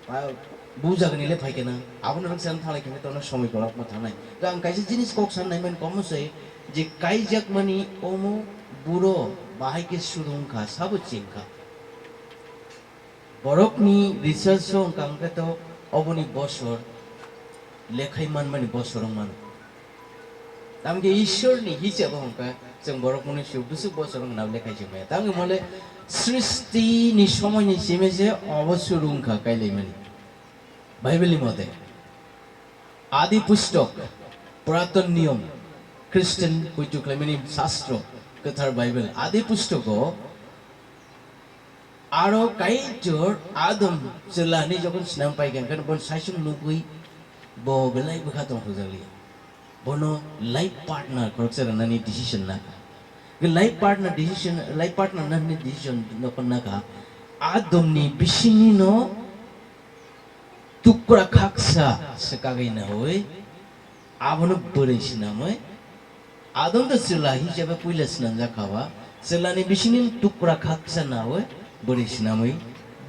bai, bu jagani le phaikena. Abono rang san thalai khe tono somoi kolok ma thanai. To ang kaisa jinis kok san naiman komo se je kaijakmani omo buro bahai khe surung kha, sabo cheng kha. Borokni research o wngkha hwnkhe to oboni bosor lekhai manmani bosor wng mano. Tamkhe Ishwarni hisabo hwnkha chwng borok mwnwi su bwswk bosor wng nabo lekhai se maya. Tamkhe mole srishti ni somoini simi se obo suru wngkha kailaimani. Bible ni mote Adi Pustok, Puraton Niyom, Christian puitu khlaimani Shastro, Kwthar Bible, Adi Pustogo aro Kaitor Adam chwla hinwi jokhon swnam paikha, hwnkhe bon saisung nugwi bo belai bwkha tongthokjakliya. Bono life partner khoroksa rwnani decision nakha. Life partner decision, life partner nani decision nokhon nakha. Adamni bisingni no Tukra khaksa swkagwi naui, abono bwrwi swnamwi, adonto chwla hisabe puila swnamjak kha ba, chwlani bisingni tukra khaksa naui bwrwi swnamwi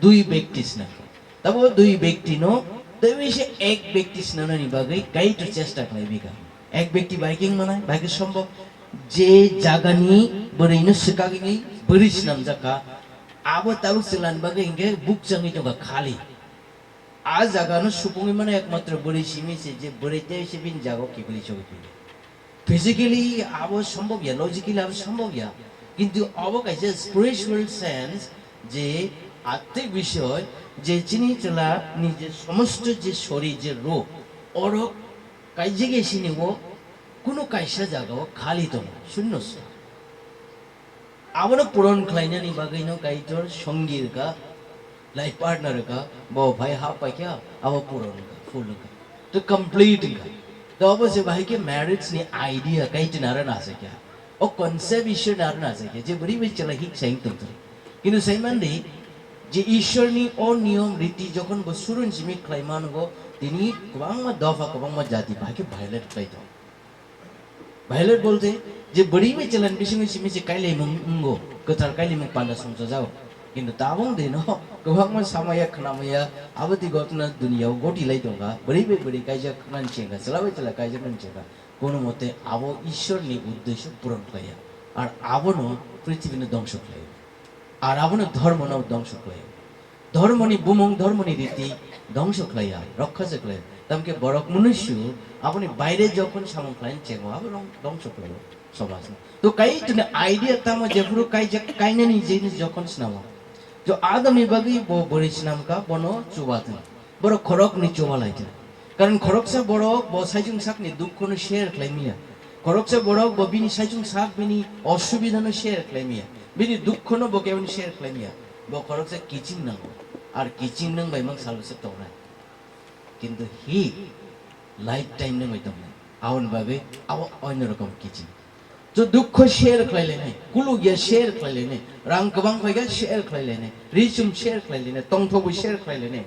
dui bekti swnamkha. Tabo dui bekti no teiwi se ek bekti swnamnani bagwi kaitor chesta khlaiwi kha. Ek bekti bai khe wng manai, bai khe sombok je jagani bwrwi no swkagwi bwrwi swnamjak kha, abo tabuk chwlani bagwi hinkhe bukchangwi tongkha khali. A jaga no supungwi mano ekmatro bwrwi simi se, je bwrwi tei se bini jaga o kiphilwi chogwi phili. Physically abo sombok ya, logically abo sombok ya. Kintu abo kaisa spiritual sense je atwi bisoy je chini chwla ni je somosto je sori je ro oro kaijak ya sini o kunu kaisa jaga o khali tongo, shunno se. Abono puron khlainani bagwino Kaitor songi rwkha, life partner rwkha, bo phai hap paikha, abo puron wngkha, full wngkha. To complete wngkha. To obo se bahai khe marriage ni idea Kaitor ni aro nasaikha. O concept Ishwar ni aro nasaikha, je bwrwi bai chwla hik sai wng tongthwng. Kintu sai mandi, je Ishwar ni o niyom riti jokhon bo surun simi khlai mango, tini kwbangma dopha, kwbangma jati bahai khe violate khlai tongo. Violate bolte je bwrwi bai chwlani bisingo simi se kailaimung wngo, kwthar kailaimung panda songchajago. Kintu tabuk dino kwbangma samaya khwnamaya, aboni gotna duniya o goti lai tongkha, bwrwi bai bwrwi kaijak khwnani chengkha, chwla bai chwla kaijak khwnani chengkha, kono mote abo Ishwar ni uddesho puron khlaiya, ar abono prithibino dongso khlaiya. Ar abono dhormono dongso khlaiya. Dhormoni bumung, dhormoni riti dongso khlaiya, rokha se khlaiya. Tamkhe borok munusu aboni baire jokhon samung khlaina chengo, abo rong-, dongso khlaiya somajno. To Kaitorni idea tamo jephuru kaijak kainani jinis jokhon snamo. To Adamni bagwi bo bwrwi snamkha, bono chubathwng. Borok khoroknwi chuba laithwng. Karon khoroksa borok bo saichung sakni dukhono share khlai miya. Khoroksa borok bo bini saichung sak bini osubidano share khlai miya. Bini dukhono bo keboni share khlai miya. Bo khoroksa kiching nango. Ar kiching nang bai mang salbase tongnai. Kintu hi lifetime nang bai tongnai. Aboni bagwi abo oino rokom kiching. To dukho share khlai lainai, kulugya share khlai lainai, rang kwbang phaikha share khlai lainai, richum share khlai lainai, tongthokbo share khlai lainai.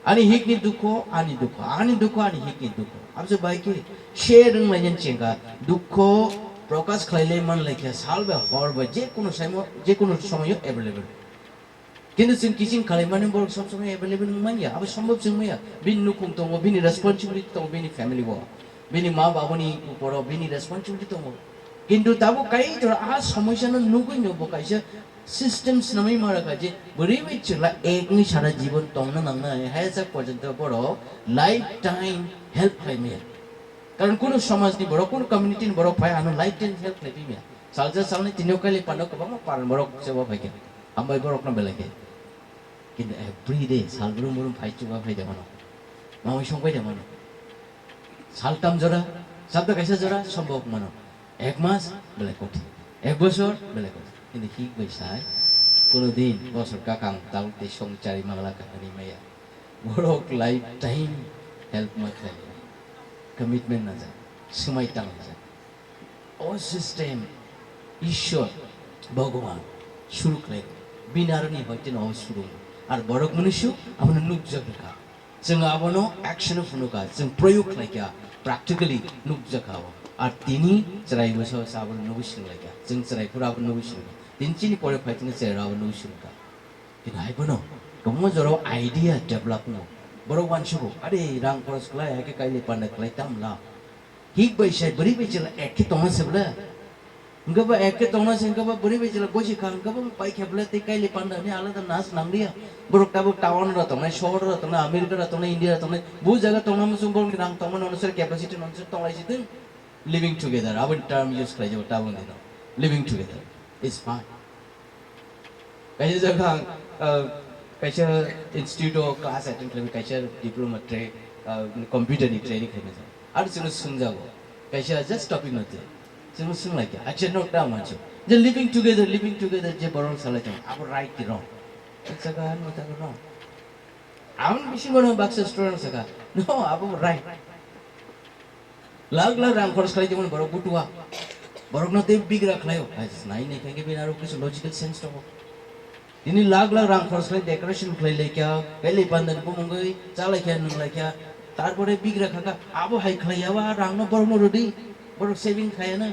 Ani hikni dukho, ani dukho, ani dukho, ani hikni dukho. Abse bai khe share wng lainani chengkha, dukho prokash khlai lai man lai khe, sal bai hor bai, je kunu saimo, je kunu somoyo available. Kintu chwng kiching khlaimani borok sob somoi available wng manya, abo sombhob chwng manya. Bini nukhung tongo, bini responsibility tongo, bini family o, bini ma babani uporo bini responsibility tongo. Kintu tabuk Kaitor a somoisano nugwino bo kaisa system swnamwi ma rwkha je bwrwi bai chwla ek wngwi sara jibon tongna nangnai, haya sak porjonto borok lifetime help khlai maya. Karon kunu somajni borok, kunu community ni borok phai ano lifetime help khlai maya. Salsa salni tini o kaili panda kwbangma paran borok chebo phaikha. Hambai borokno belai khe. Kintu every day sal brum brum phai chuba phai de mano. Mamui song phai de mano. Sal tam jora, sabda kaisa jora sombok mano. Ek mas belai kothin. Ek bosor belai kothin. Kintu hik bai sai, kono din bosor kakang tal tei song chari mangla kahani maya. Borok lifetime help ma khlai. Commitment na ja. Swmai tang ja. O system Ishwar Bhagwan suru khlai, bini aroni hoite no o suru. Ar borok munusu abono nukjak kha. Chwng abono action o phunukha, chwng proyog khlaikha, practically nukjakha o. Ar tini chwrai bwsa bwsa abono nugwi swrwnglaikha. Chwng chwrai phuru abono nugwi swrwngkha. Tini chini pore phai tini chwrai abono nugwi swrwngkha. Tini hai bono kwbangma jorao idea develop wngo. Borok uansugo, "Are rang khoros khlai, hai khe kaile panda khlai tam la." Hik bai sai bwrwi bai chwla ek khe tongna se bwle. Hwnkhe ba ek khe tongna se, hwnkhe ba bwrwi bai chwla gosi kha, hwnkhe ba pai khe bwle tei kaile panda hwnwi alada nas nang liya. Borok tabuk town rok tongnai, sohor rok tongnai, America rok tongnai, India rok tongnai, bu jaga tongna muchung borok ni rang tongma nono sori capacity nono sori tonglai si thung. Living together, aboni term use khlai jago tabuk dino. Living together is fine. Kaisa jaga ang, uh, kaisa institute o class attend khlaiwi kaisa diploma tra-, uh, computer ni training khlaimani. Aro chwngno swngjago. Kaisa just topic no twi. Chwngno swnglaikha. Acha no ta mancho. Je living together, living together je borok salai tong. Abo right ki wrong? Ek jaga ano ta wrong. Ang bisi mano baksa student saka. No, abo right. Lakh lakh rang khoros khlai jemon borok butua. Borokno tei bigra khlaio. Hai, nai nai khe bini aro kisu logical sense tongo. Tini lakh lakh rang khoros khlai decoration khlai laikha, belai pandani bumungwi cha laikha, nung laikha. Tarpore bigra khakha, abo hai khlai yaba rangno borokno rwdi, borok saving khayano.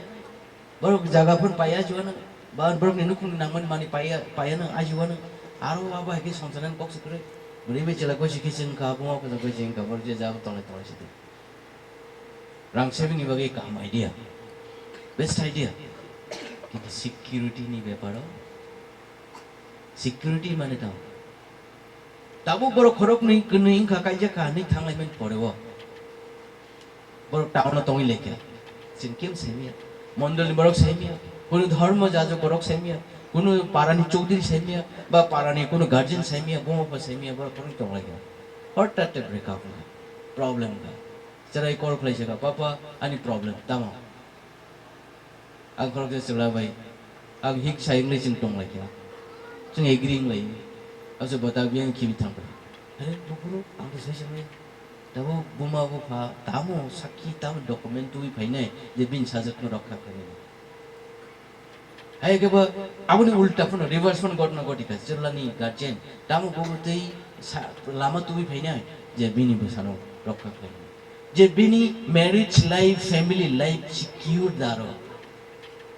Borok jaga phon paiya ajiwano, ba borokni nukhungni nangmani manwi paiya, paiyano ajiwano. Aro abo hai khe songcharnani kok se kwrwi. Bwrwi bai chwla gosi khe se wngkha, buma kwchak bai se wngkha, borok je jaga tonglai tonglai se twi. Rang saving ni bagwi kaham idea, best idea. Kintu security ni beparo, security mane tamo? Tabuk borok khoroknwi kwnwi wngkha, kaijak kha hinwi thanglaimani poreo borok town o tongwi laikha. Chwng kebo saimanya, mondolni borok saimanya, kunu dhormo jajok borok saimanya, kunu parani chowdhury saimanya, ba parani kunu guardian saimanya, buma bupha saimanya, borok khoroknwi tonglaikha. Hothat break up wngkha, problem wngkha. Chwrai call khlai se kha, "Papa, ani problem tamo?" Ang khoroksa chwla bai, ang hik sai wngwi chwng tong lai kha. Chwng agree wng lai. Ase bwta biyang khibi thang bai. Are buphuru ang to sai se bai. Tabo buma bupha tamo sakhi tamo document tubui phainai je bini sajwkno rokha khlainai. Hai khe bo aboni ulta phano reverse phano ghotna ghoti kha. Chwlani guardian tamo bubu tei sa-, lama tubui phainai je bini bwsano rokha khlainai. Je bini marriage life, family life secure daro.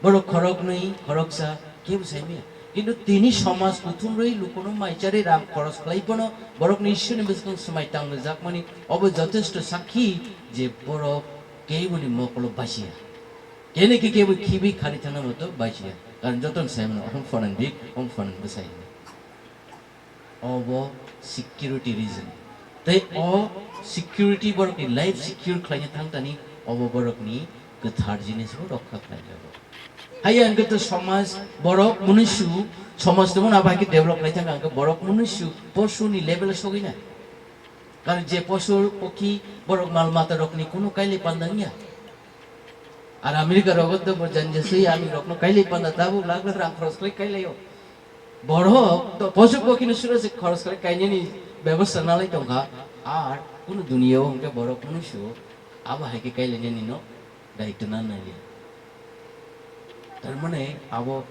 Borok khoroknwi, khoroksa, kebo saimaya. Kintu tini somaj kuthumrwi lukuno maicharwi rang khoros khlai phano borokni Ishwarni bwskang swmai tanglajakmani obo jotesto sakhi je borok keboni mokolo basiya. Kene khe kebo khibi khari thangna moto basiya. Karon jotono saimano, "Om phonan dik, om phonan bwsai." Obo security reason. Tei o security borokni life secure khlaina thangtani obo borokni kwthar jinisbo rokha khlaijago. Haiya hwnkhe to somaj borok munusu somaj tongmani abo hai khe develop khlai thangkha hwnkhe borok munusu posuni level o sogwina. Karon je posu pokhi borok mal mata rokni kunu kailai panda wngya. Ar America rogo to bo jani jesui ami rokno kailai panda tabuk lakh lakh rang khoros khlai kailaio. Borok to posu pokhino sura se khoros khlai kainani bebosta nalai tongkha. Ar kunu duniya o hwnkhe borok munusu abo hai khe kailainani no daitwna naiya. Tar mane abo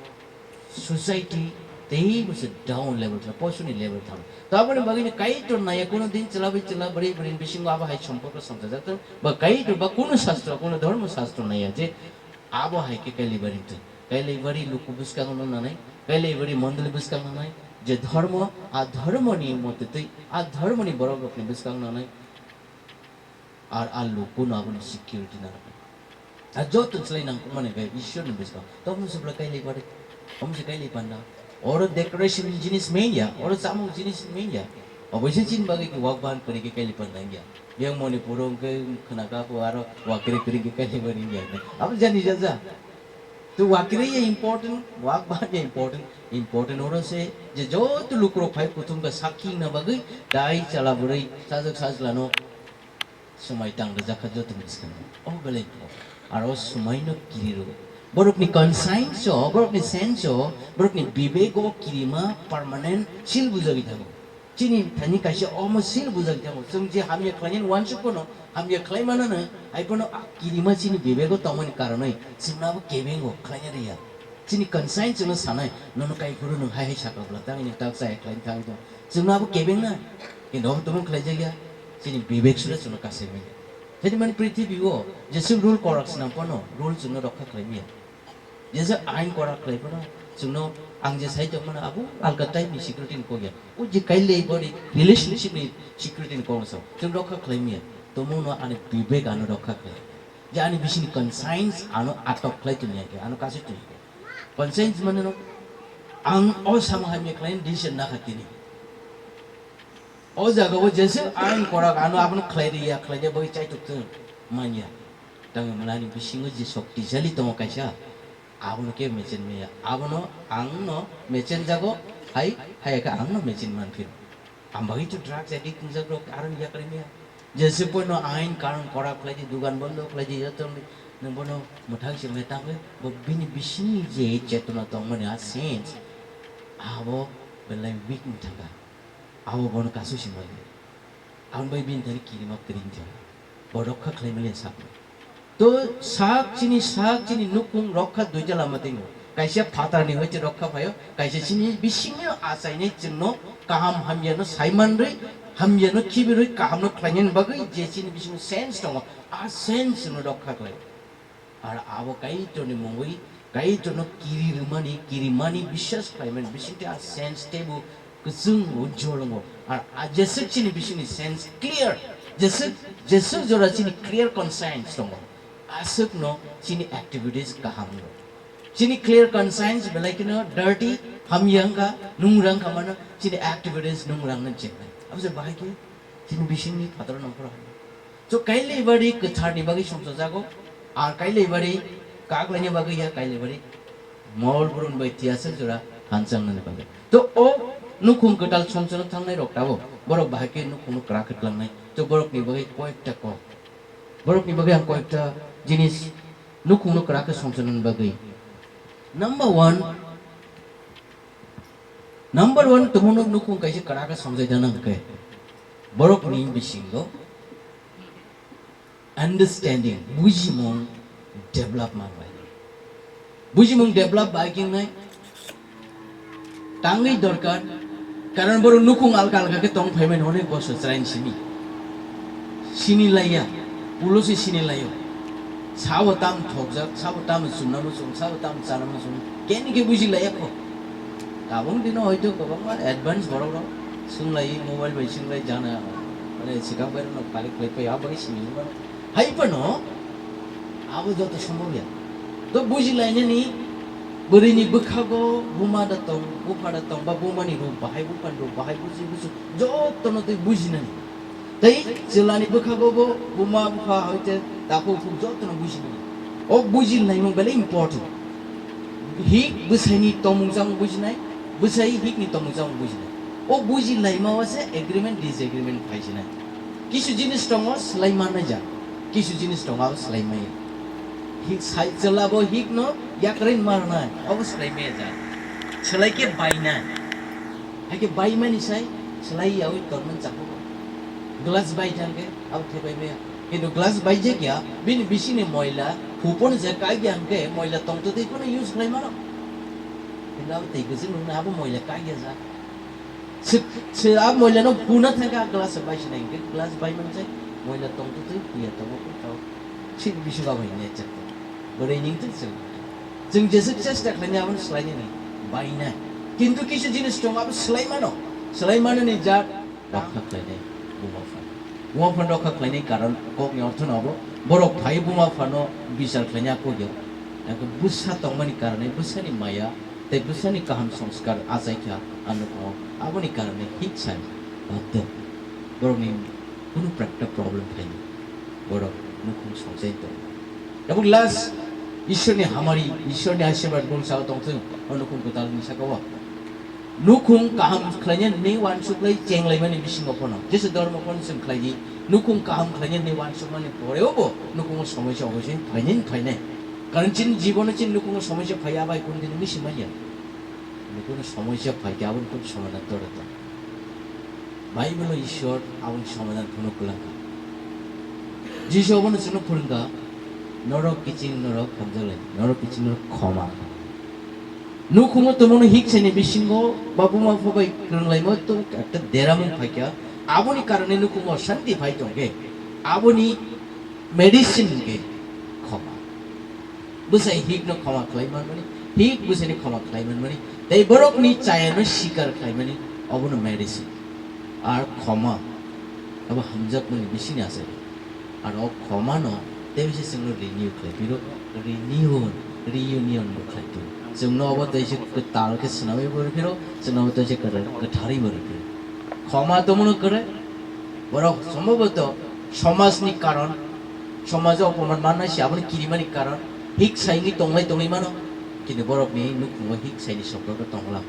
society tei bo se down level thang, posuni level thang. To aboni bagwi ni Kaitor naiya, kuno din chwla bai chwla, bwrwi bwrwi ni bisingo abo hai somporko songchajak thang. Ba Kaitor ba kuno sastro, kuno dhormo sastro naiya je abo hai khe kailai bari thang. Kailai bari luku bwskango no nanai, kailai bari mondoli bwskango nanai, je dhormo, a dhormo ni mote twi, a dhormo ni borok rok ni bwskango nanai. Ar a luku no aboni security na rwkha. A joto chwlai nang mane khe Ishwar ni bwskango. Tamo se bwlai kailai bari. Omo se kailai panda. Oro decoration jinis main ya, oro chamung jinis main ya. Oboise chini bagwi khe wak bahan kwrwi khe kailai panda wngya. Yang Manipur o hwnkhe khwnaka kho aro wak kwrwi kwrwi khe kailai bari wngya. Abo jani jaja. To wak kwrwi ya important, wak bahan ya important. Important oro se je joto lukurok phai kuthum khe sakhi wngna bagwi dai chala bwrwi sajwk sajla no swmai tang rwjak kha jotoni bwskango. O belai kok. Aro swmai no kiri rwo. Borokni conscience o, borokni sense o, borokni bibek o kirima permanent seal bujagwi thango. Chini thani kaisa omo seal bujagwi thango. Chwng je hamya khlainani uansuk phano, hamya khlai manano, hai phano a kirima chini bibek o tongmani karonwi chwngno abo kebeng o khlaina rwya. Chini conscience chwngno sanai, nono kaikhuru nwng hai hai sakha bwla tangwi nwng tak chaya khlaina thangwi tong. Chwngno abo kebeng na, kintu obo tongmung khlaijakya, chini bibek sura chwngno kasai manya. Jadi mani prithibi o, jesuk rule korak swnam phano, rule chwngno rokha khlai manya. Jesa ain korak khlai phano, chwngno ang je sai tongmano abo alka type ni security ni kok ya. O je kailai boni relationship ni security ni kok no sao, chwng rokha khlai manya. Tongmung no ani bibek ano rokha khlai. Je ani bisingni conscience ano atok khlai tongya khe, ano kasui tongya khe. Conscience mane no, ang o samung hamya khlai decision nakha tini. O jaga o jesa ain korak ano abono khlai riya, khlai riya bagwi chaitok thung manya. Tangwi mwnani bisingo je shoktisali tongo kaisa, abono kebo mechen maya. Abono ang no mechen jago, hai, hai khe ang no mechen man phiro. Ang bagwi to drugs addict wngjak rok aro ni yakri maya. Jesa pono ain karon korak khlai di, dugan bondo khlai di, joto ni nwng bono mwthang se metang bo bini bisingni je chetona tongmani a sense abo belai weak wng thangkha. Abo bono kasu se mali. Ang bai bini thani kirima kring jala. Bo rokha khlai mali sak. To sak chini, sak chini nukung rokha duita lama tingo. Kaisa phatarni hoite rokha phaio, kaisa chini bisingni achainai chwngno kaham hamyano saimanrwi, hamyano khibirwi kahamno khlainani bagwi je chini bisingo sense tongo, a sense no rokha khlaio. Ar abo Kaitorni mungwi Kaitorno kiri rwmani, kirimani biswas khlaimani bisingtwi a sense teibo kwchwng ujjwal wngo. Ar a jeswk chini bisingni sense clear, jeswk, jeswk jora chini clear conscience tongo, aswkno chini activities kaham wngo. Chini clear conscience belai kheno dirty, hamya wngkha, nungra wngkha mano, chini activities nungra wngna chengnai. Abo se bahai khe chini bisingni phataro nongkhoro hamya. So, kailai bari kwtharni bagwi songchajago, ar kailai bari kaklaini bagwi ya, kailai bari mol brum bai tiyasa jora hanchangmani bagwi. To, o nukhung kwtal songchano thangnai rok tabuk, borok bahai khe nukhungno kwrak khe tlangnai. To, borokni bagwi koyekta kok, borokni bagwi ang koyekta jinis nukhungno kwrak khe songchanani bagwi. Number one, number one, tongmano nukhung kaisa kwrak khe songchai dana hwnkhe, borokni bisingo understanding, bujimung develop manglai. Bujimung develop bai khe wngnai tangwi dorkar, karon borok nukhung alka alka khe tong phaimani onek bosor chwraini simi. Sini laiya, ulo se sini laio. Sabo tam thokjak, sabo tam chumna muchung, sabo tam chana muchung, keni khe buji laiya kho. Tabuk dino hoito kwbangma advance borok rok swng lai, mobile bai swng lai, jana, mane, swkang bai rok no kali khlai pai, abo bai simi mano. Hai phano abo joto sombhob ya. To buji lainani bwrwini bwkhago buma da tong, bupha da tong, ba bumani ruk bahai, buphani ruk bahai, buji buji jotono twi bujinani. Tei chwlani bwkhago bo buma bupha hoite takhuk phuk jotono bujinani. O buji laimung belai important. Hik bwsaini tongmung chamung bujinai, bwsai hikni tongmung chamung bujinai. O buji laima o se agreement, disagreement phaisinai. Kisu jinis tongo swlai mannai ja, kisu jinis tongo abo swlai maya. Hik sai chwla bo hik no yakrwi marnai, abo swlai maya ja. Swlai khe bainai. Hai khe baimani sai swlai yaui tormani chakhugo. Glass bai thang khe abo thebai maya. Kintu glass baijak ya, bini bisingni moila, hupon je kagya hwnkhe moila tongtwtwi phano use khlai mano. Kintu abo twi kwchwng nukna abo moila kagya ja. Se, se a moila no huna thangkhe a glass bai sinai hwnkhe glass bai manjak, moila tongtwtwi huya tongo khe tao. Chini bisingo abo hinwi chak. Bwrwi ningtwi chwng. Chwng jeswk chesta khlainai abono swlainani bainai. Kintu kisu jinis tongo abo swlai mano. Swlai manani jat rokha khlainai buma phan. Buma phan rokha khlainai karon kokni ortho no abo borok phai buma phano bichar khlainai a kok ya. Eko bwsa tongmani karone bwsani maya tei bwsani kaham songskar achaikha a nukhungo, aboni karone hik sai batte borokni kunu prakta problem phaini borok nukhung songchai tongo. Tabuk last Ishwarni hamari, Ishwarni ashirbad bumsao tongthwng o nukhung kwtalni sakao. Nukhung kaham khlainani uansuklai chenglaimani bisingo phano, jesa dhormo phano chwng khlaidi, nukhung kaham khlainani uansukmani poreo bo nukhungo somoisa oboisoi phainai phainai. Karon chini jibono chini nukhungo somoisa phaiya bai kunu dini misi manya. Nukhungo somoisa phaikhe aboni kunu somadan tore tong. Bible o Ishwar aboni somadan phano kwlangkha. Jisu abono chwngno phwrwngkha, norok kiching norok hamjaklai, norok kiching norok khoma. Nukhungo tongmano hiksaini bisingo ba buma pha bai kwrwnglaima tong ekta deramung phaikha, aboni karone nukhungo shanti phai tongkhe, aboni medicine hwnkhe khoma. Bwsai hikno khoma khlai manmani, hik bwsaini khoma khlai manmani, tei borokni chayano sikar khlaimani, obono medicine. Ar khoma, abo hamjakmani bisini asai. Ar o khomano tei bisi chwngno renew khlai phiro, renew, reunion bo khlai phiro. Chwngno obo tei se kwtal khe swnamwi bo rw phiro, chwngno obo tei se kwtal kwtharwi bo rw phiro. Khoma tongmano kwrwi, borok somboboto somajni karon, somajo opoman mannai se aboni kirimani karon, hik saingwi tonglai tongwi mano, kintu borokni nukhungo hik saini sompoko tongla.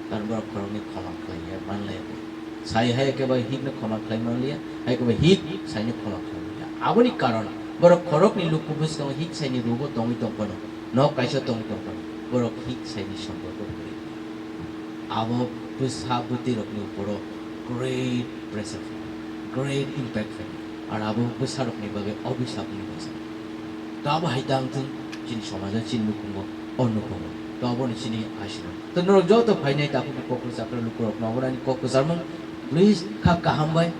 Karon borok khoroknwi khoma khlaiya, manlaiya bo. Sai hai eke bai hikno khoma khlai manliya, hai eke bai hik saino khoma khlai manliya. Aboni karon borok khoroknwi luku bwskango hik saini rugo tongwi tong phano, nok kaisa tongwi tong phano, borok hik saini somporko kwrwi. Abo bwsa bwtwi rokni uporo great pressure, great impact phai. Ar abo bwsa rokni bagwi obisap ni bwsa. To abo hai tang thung chini somajo chini nukhungo o nukhungo. To aboni chini asirok. To norok joto phainai takhukni kok kwchakra lukurokno abono ani kok kwcharmung. Please kha kaham bai,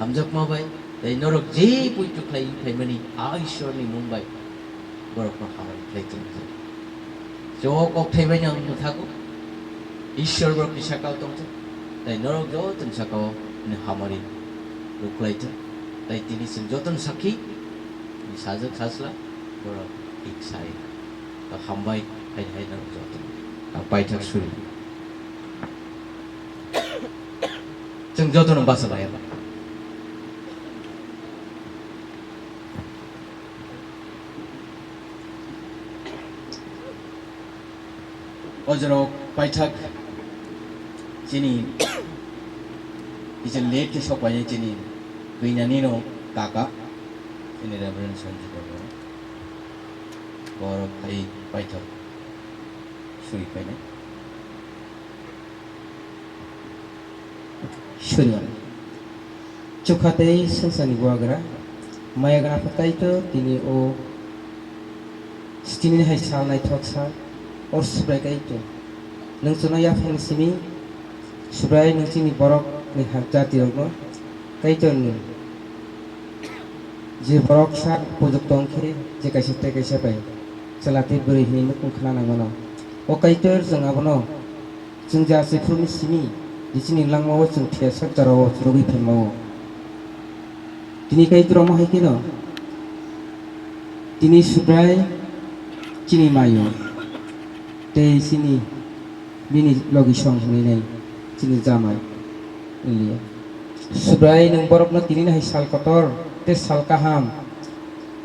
hamjakma bai, tei norok je poito khlai phaimani a Ishwarni mung bai borokno hamari khlai tongthok. Jo kokthai bai ang mwthago. Ishwar borokni sakao tongthok. Tei norok jotoni sakao ni hamari rwkhlai thok. Tei tini chwng jotoni sakhi ni sajwk sajla borok thik sai. To hambai, hai hai norok joto. Ang paithak suri. Chwng jotono basa bai. O jorao paithak chini kisa late khe sok painai chini kwinyani no kaka chini Reverend Sanjit Debbarma. Borok hai paithak sui painai. Suriya. Chukha tei swngcharni bubagra, maya gwnang kha Kaitor tini o sitini hai sal naithok sal, o Subrai Kaitor. Nwng chwngno yaphangni simi, Subrai nwng chini borokni ha-, jatirokno Kaitorni je borok sak pujuk tong khe, je kaisa tei kaisa bai chwla tei bwrwi hwnwi nukhung khna nang mano. O Kaitor, chwng abono Chwng je achai phuruni simi, je chini langmao chwng thwiyasak jorao chwrwgwi phaimao. Tini Kaitor omo hai kheno, tini Subrai chini mayo, tei chini bini logi song hwnwi nai chini jamai wngya. Subrai, nwng borokno tini hai sal kotor tei sal kaham,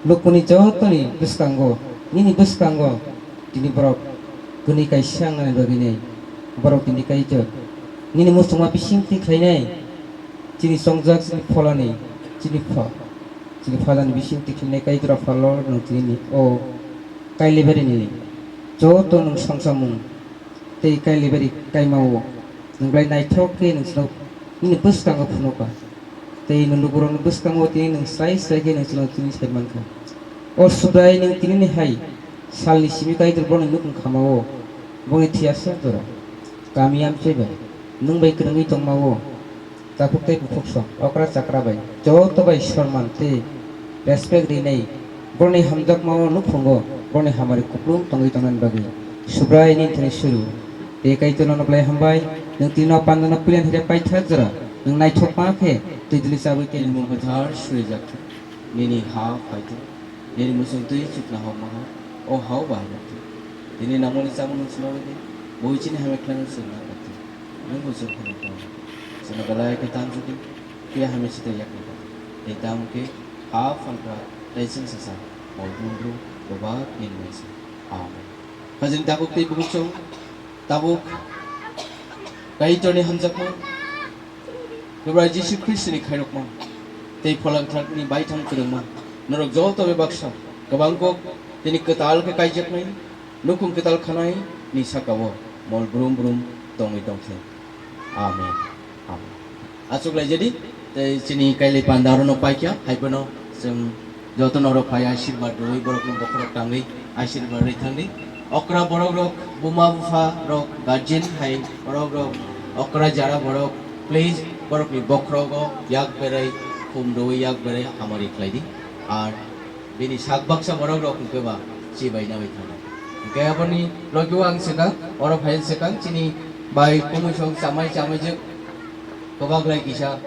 lukuni jotoni bwskango, nini bwskango, Tini borok kwnwi kaisa wngnani bagwi nai. Borok tini Kaitor. Nini muchungma bising twi khlainai. Chini chongjak chini pholani, chini pha-, chini phajani bising twi khlainai Kaitor Aphalo nwng tini o Kailibari ni joto nwng songsamung tei Kailibari kaimao nwng belai naithok khe nwng nini bwskango phunukha. Tei nwng lukurokni bwskango tini nwng srai srai khe nwng chwngno tini sai mankha. O Subrai, nwng tinini hai salni simi Kaitor bono nukhung khamao, bongni thwiyasak jora. Kami amchoi bai, nwng bai kwrwngwi tongmao, takhuk tei bukhuk song, okra chakra bai, joto bai sorman tei respect rinai, borokni hamjakmao nukhungo, borokni hamari kupulung tongwi tongnani bagwi. Subrai, nini thani suru. Tei Kaitor nono belai hambai, nwng tini no pandano puilan hire paithak jora, nwng naithok ma khe, twi dili chabwi tei Nini mung kwthar surijak thung, nini ha phai thung, nini muchung twi chukna hokma ha, o hao bahai thung. Tini nangmani chamung nwng swnam di, bui chini hamya khlai nwng swnam di. Nwng bo chwng phano tong. Chwngno belai khe tanjudi, phiya hamya sita yakni kha. Tei tamo khe ha phankra, tei chwng sasa, mol brum brum, bebak nini mungsa. Amen. Hajini tabuk tei bukuchung, tabuk Kaitorni hamjakma, Kwbrai Jisu Khristoni khairokma, tei Phola Kwtharni baithang kwrwngma, norok joto bebaksa kwbang kok tini kwtal khe kaijaknai, nukhung kwtal khanai ni saka-o mol brum brum tongwi tongthai. Amen. Amen. Achuk laijadi, tei chini kailai panda aro no paikha, hai phano chwng joto norok phai asirwad rwi borokno bokhorok tangwi asirwad rwi thangdi. Okra borok rok, buma bupha rok, guardian hai borok rok, okra jara borok, please borokni bokhorogo yak berai, khum rwi yak berai hamari khlaidi. Ar bini sak baksa borok rok hwnkhe ba chibai nai thangna. Hwnkhe aboni logi-o ang swkang, oro phai swkang chini bai kumui song chamai chamai jwk kwbak lai kisa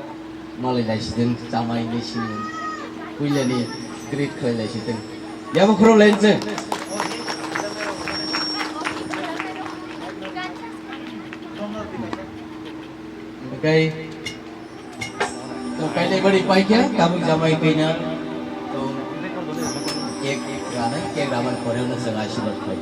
malai lai sideng chamai ni sini puilani greet khlai lai sideng. Yabo khoro lai se. Hwnkhe To kainai bari paikha, tabuk jamai kaina. To cake ranai, cake ramani poreno chwng asirwad khlai.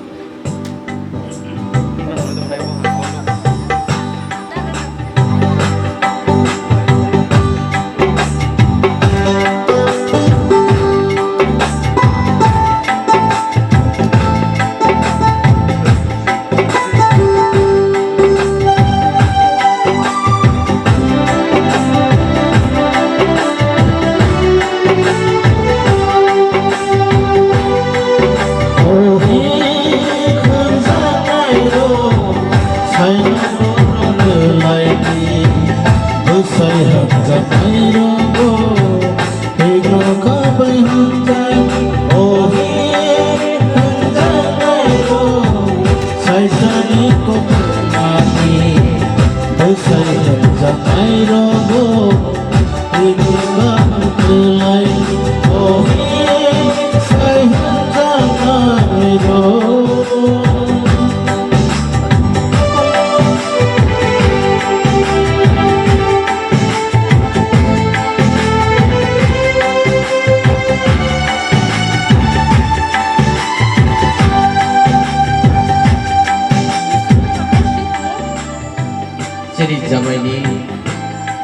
Chini jamaini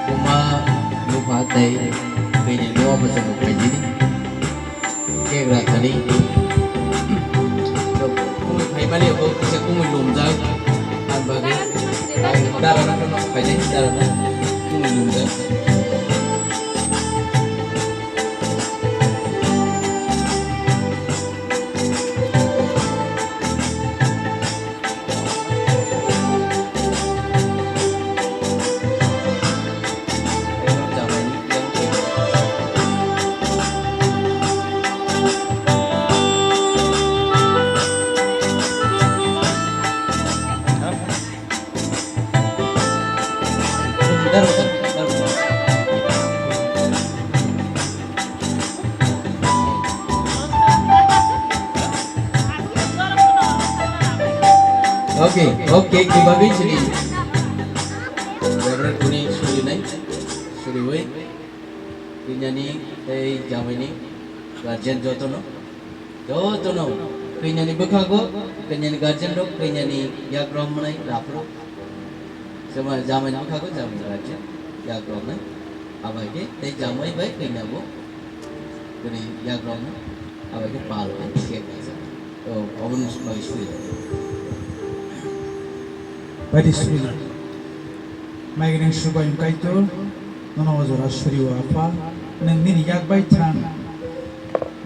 buma bupha tei bini buma bwskango phaidi. Kek rakhani. Kumui phaimani bo kisa kumui lumjak. Ang bagwi. Dara na no phaidi, dara na. Kumui lumjak. Okay, okay, kibagwi chini. Reverend kuni suri nai, suri wi. Kanyani tei jamaini guardian jotono. Jotono kanyani bwkhago, kanyani guardian rok, kanyani yak romnai raphro. Sema jamai no khago, jamai rajya, yak romnai. Abai ke, tei jamai bai kanya bo. Kani yak romnai. Abai ke pal ke, siya kaisa. To, obon bai sui. Bai di sui. Mai gini subai kaitor, nono ojora suri wa apa. Neng nini yak bai thang.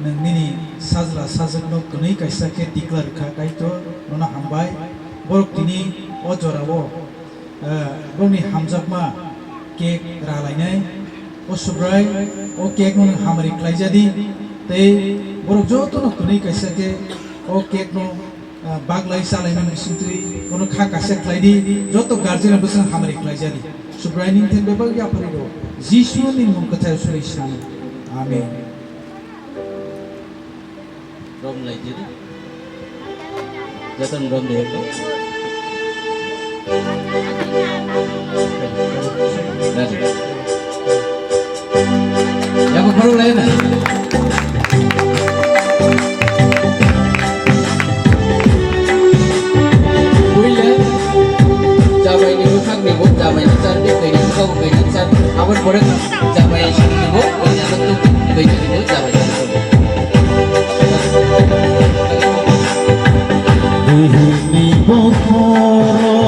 Nwng nini sajla sajwkno kwnwi kaisa khe tikla rwkha, Kaitor, nono hambai. Borok tini o jorao, eh, borokni hamjakma cake ralainai. O Subrai, o cake-no nwng hamari khlaijadi, tei borok jotono kwnwi kaisa khe o cake-no, eh, baglai chalainani bisingtwi bono kha kaisa khlaidi, joto guardian-no bwswk hamari khlaijadi. Subrai nini thani bebak yapharwi rw, Jisuni mung kwthai suri sano. Amen. Rom lai jiri. Jatan rom de ko. Lari. Yago baru lai na. Buile. Jamai ni bwkhak ni bo jamai ni char ni koi ni bwkhak bo koi ni char. Aboni pore jamai ni bo koi ni char tu koi ni bo jamai ni char. Bihini bokhoro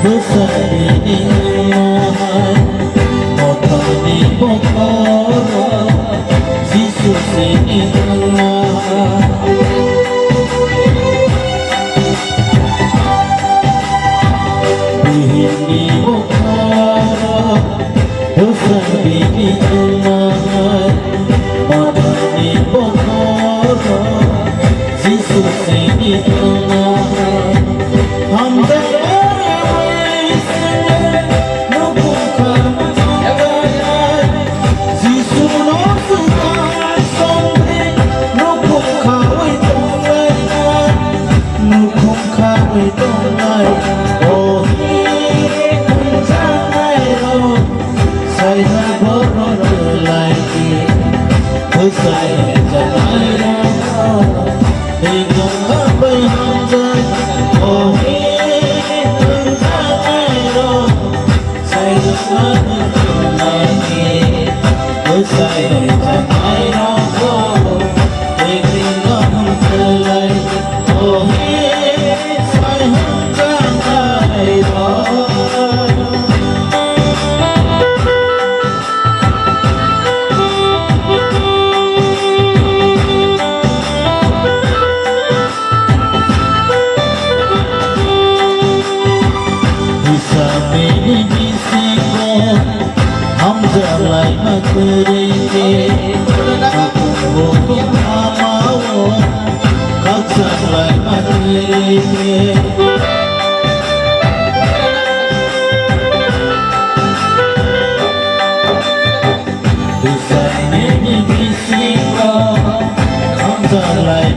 bwsani ni mahai, mothani bokhoro Jisu sini mahai. Bihini bokhoro Bwswk bini wngmahai, mothani bokhoro Jisu sini wngmahai. Hamjakmani bai sini nukhung kha wngjaknai, Jisuno swkang songdi nukhung khawi tonglainai, nukhung khawi tongnai, o hi wngjaknairok. Saiha borok kwlai di, bwsai hwnjaknairok, tei nokha bai hamjak, o hi wngjaknairok. Saiha borok kwlai di, bwsai hwnjaknairok, tei nokha kwlai di, o hi. Hamjalaima kwrwi khe, haphangbo hamao khakchanglaima kwrwi khe. Hambai.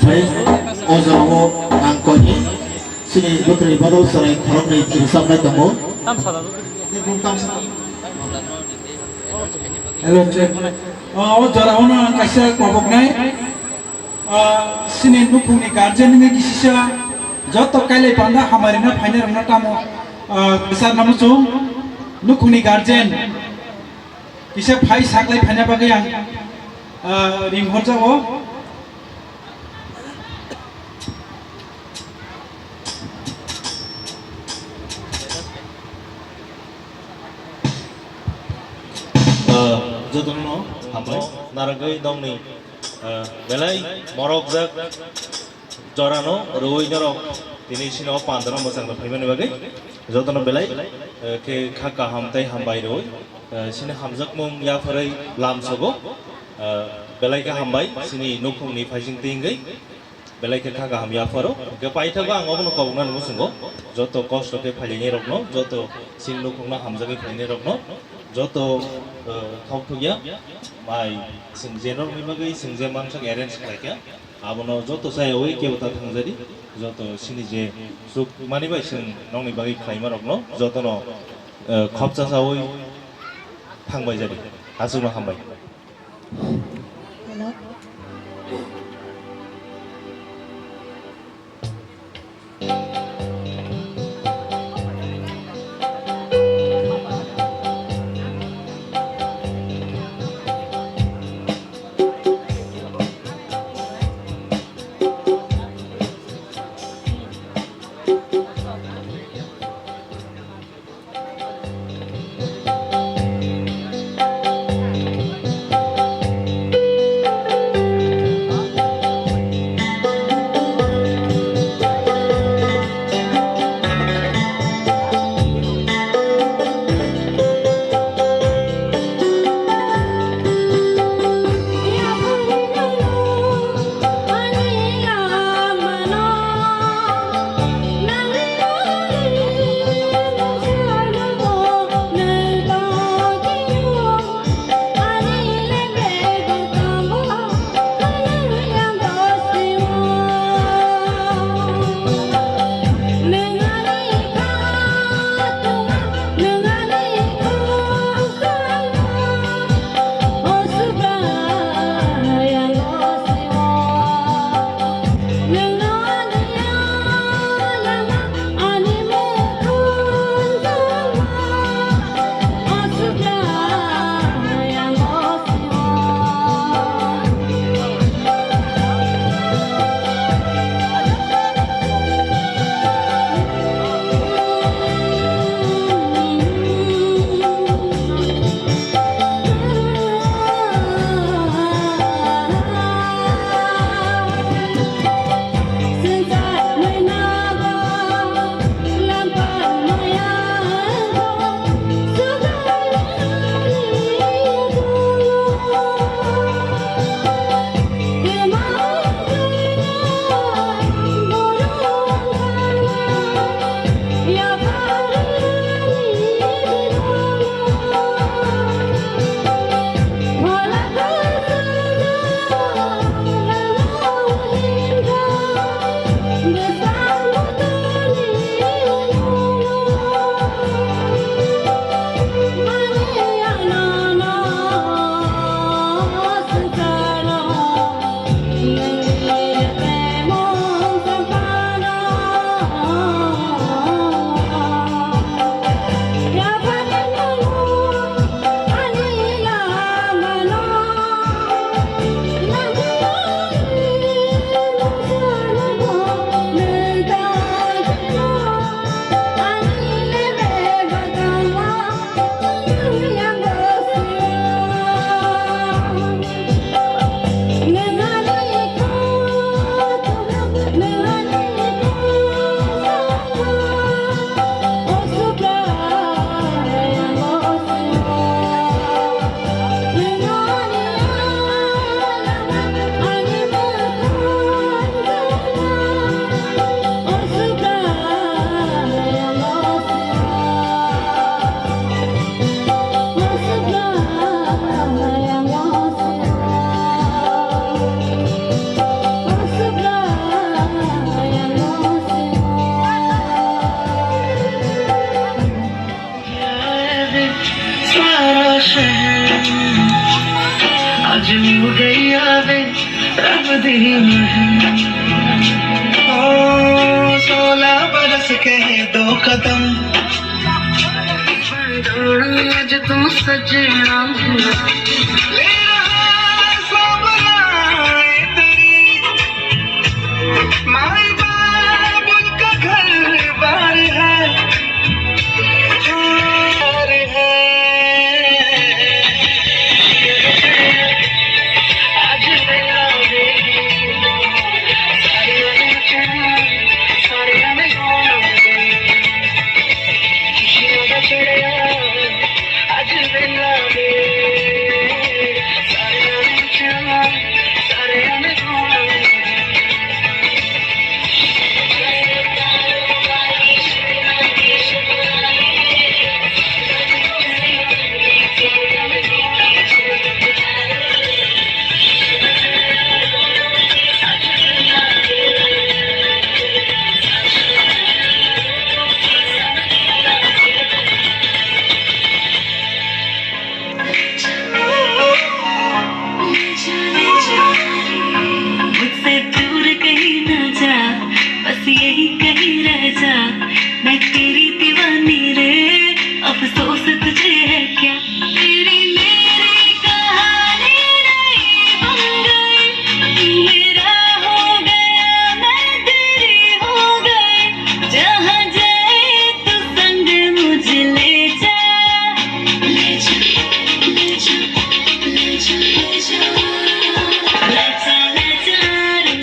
Tei o jagao ang koi chini bwtwi badal chwrai khoroknwi rwchapnai tongo. Hello, check. O, o jorao no ang kaisa koboknai. O, chini nukhungni guardian wngwi kisisa joto kailai panda hamari no phainai rokno tamo. Ah, sir, namuchung, nukhungni guardian kisa phai saklai phaina bagwi ang, ah, ring horjago. Ah, jotono hambai. Naragwi nongni, ah, belai morokjak jorano rwui norok tini sini o pandano mwchangno phaimani bagwi jotono belai, ah, khe kha kaham tei hambai rwui, ah, sini hamjakmung yapharwi lamsogo, ah, belai khe hambai sini nukhungni phaising tingwi. Belai khe kha kaham yapharo. Hwnkhe paithago ang obono koboknani muchungo. Joto kosto khe phailini rokno, joto sini nukhungno hamjagwi phailini rokno, joto, eh, thok thokya mai chwng je norokni bagwi chwng je mansak arrange khlaikha. Abono joto chayawi kebo ta thangjadi. Joto sini je chuk mani bai chwng nokni bagwi khlaima rokno jotono, eh, khopcha chawi thangbai jadi. Aswkno hambai. Hello. सारा शहर आज उड़ गई यादें रंग दी महक। ओ, सोलह बरस के दो कदम, आज तुम सजना ले रहा है सांवला, ये तेरी माई बाबुल का घर बार है, घर है। आज मेरा बेबी, सारे आने चढ़ा, सारे आने गाना दे। खुशियों का चढ़ा, आज मेरा बेबी, सारे आने चढ़ा, सारे आने गाना दे। मुझसे दूर कहीं ना जा, बस यही कहीं रह जा, मैं तेरी दीवानी रे, अफसोस तुझे है क्या? तेरी मेरी कहानी नहीं बन गई, तू मेरा हो गया, मैं तेरी हो गई, जहाँ जाए तू संग मुझे ले जा। ले जा, ले जा, ले जा, ले जा। ले जा, ले जा रे,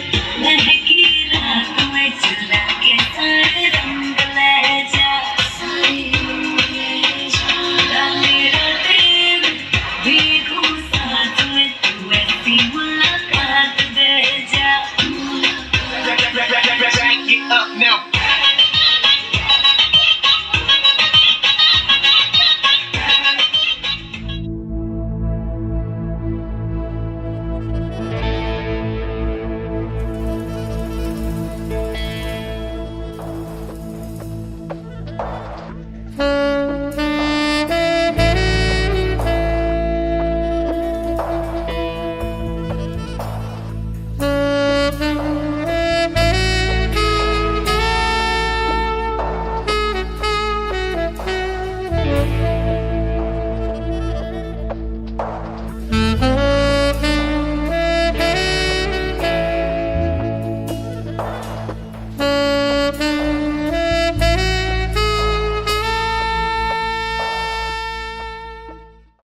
महकी रात में चुरा के सारे रंग ले जा। सारे रंग ले जा। काले रातें में भीगू साथ में तू ऐसी मुलाकात दे जा। Back it up now.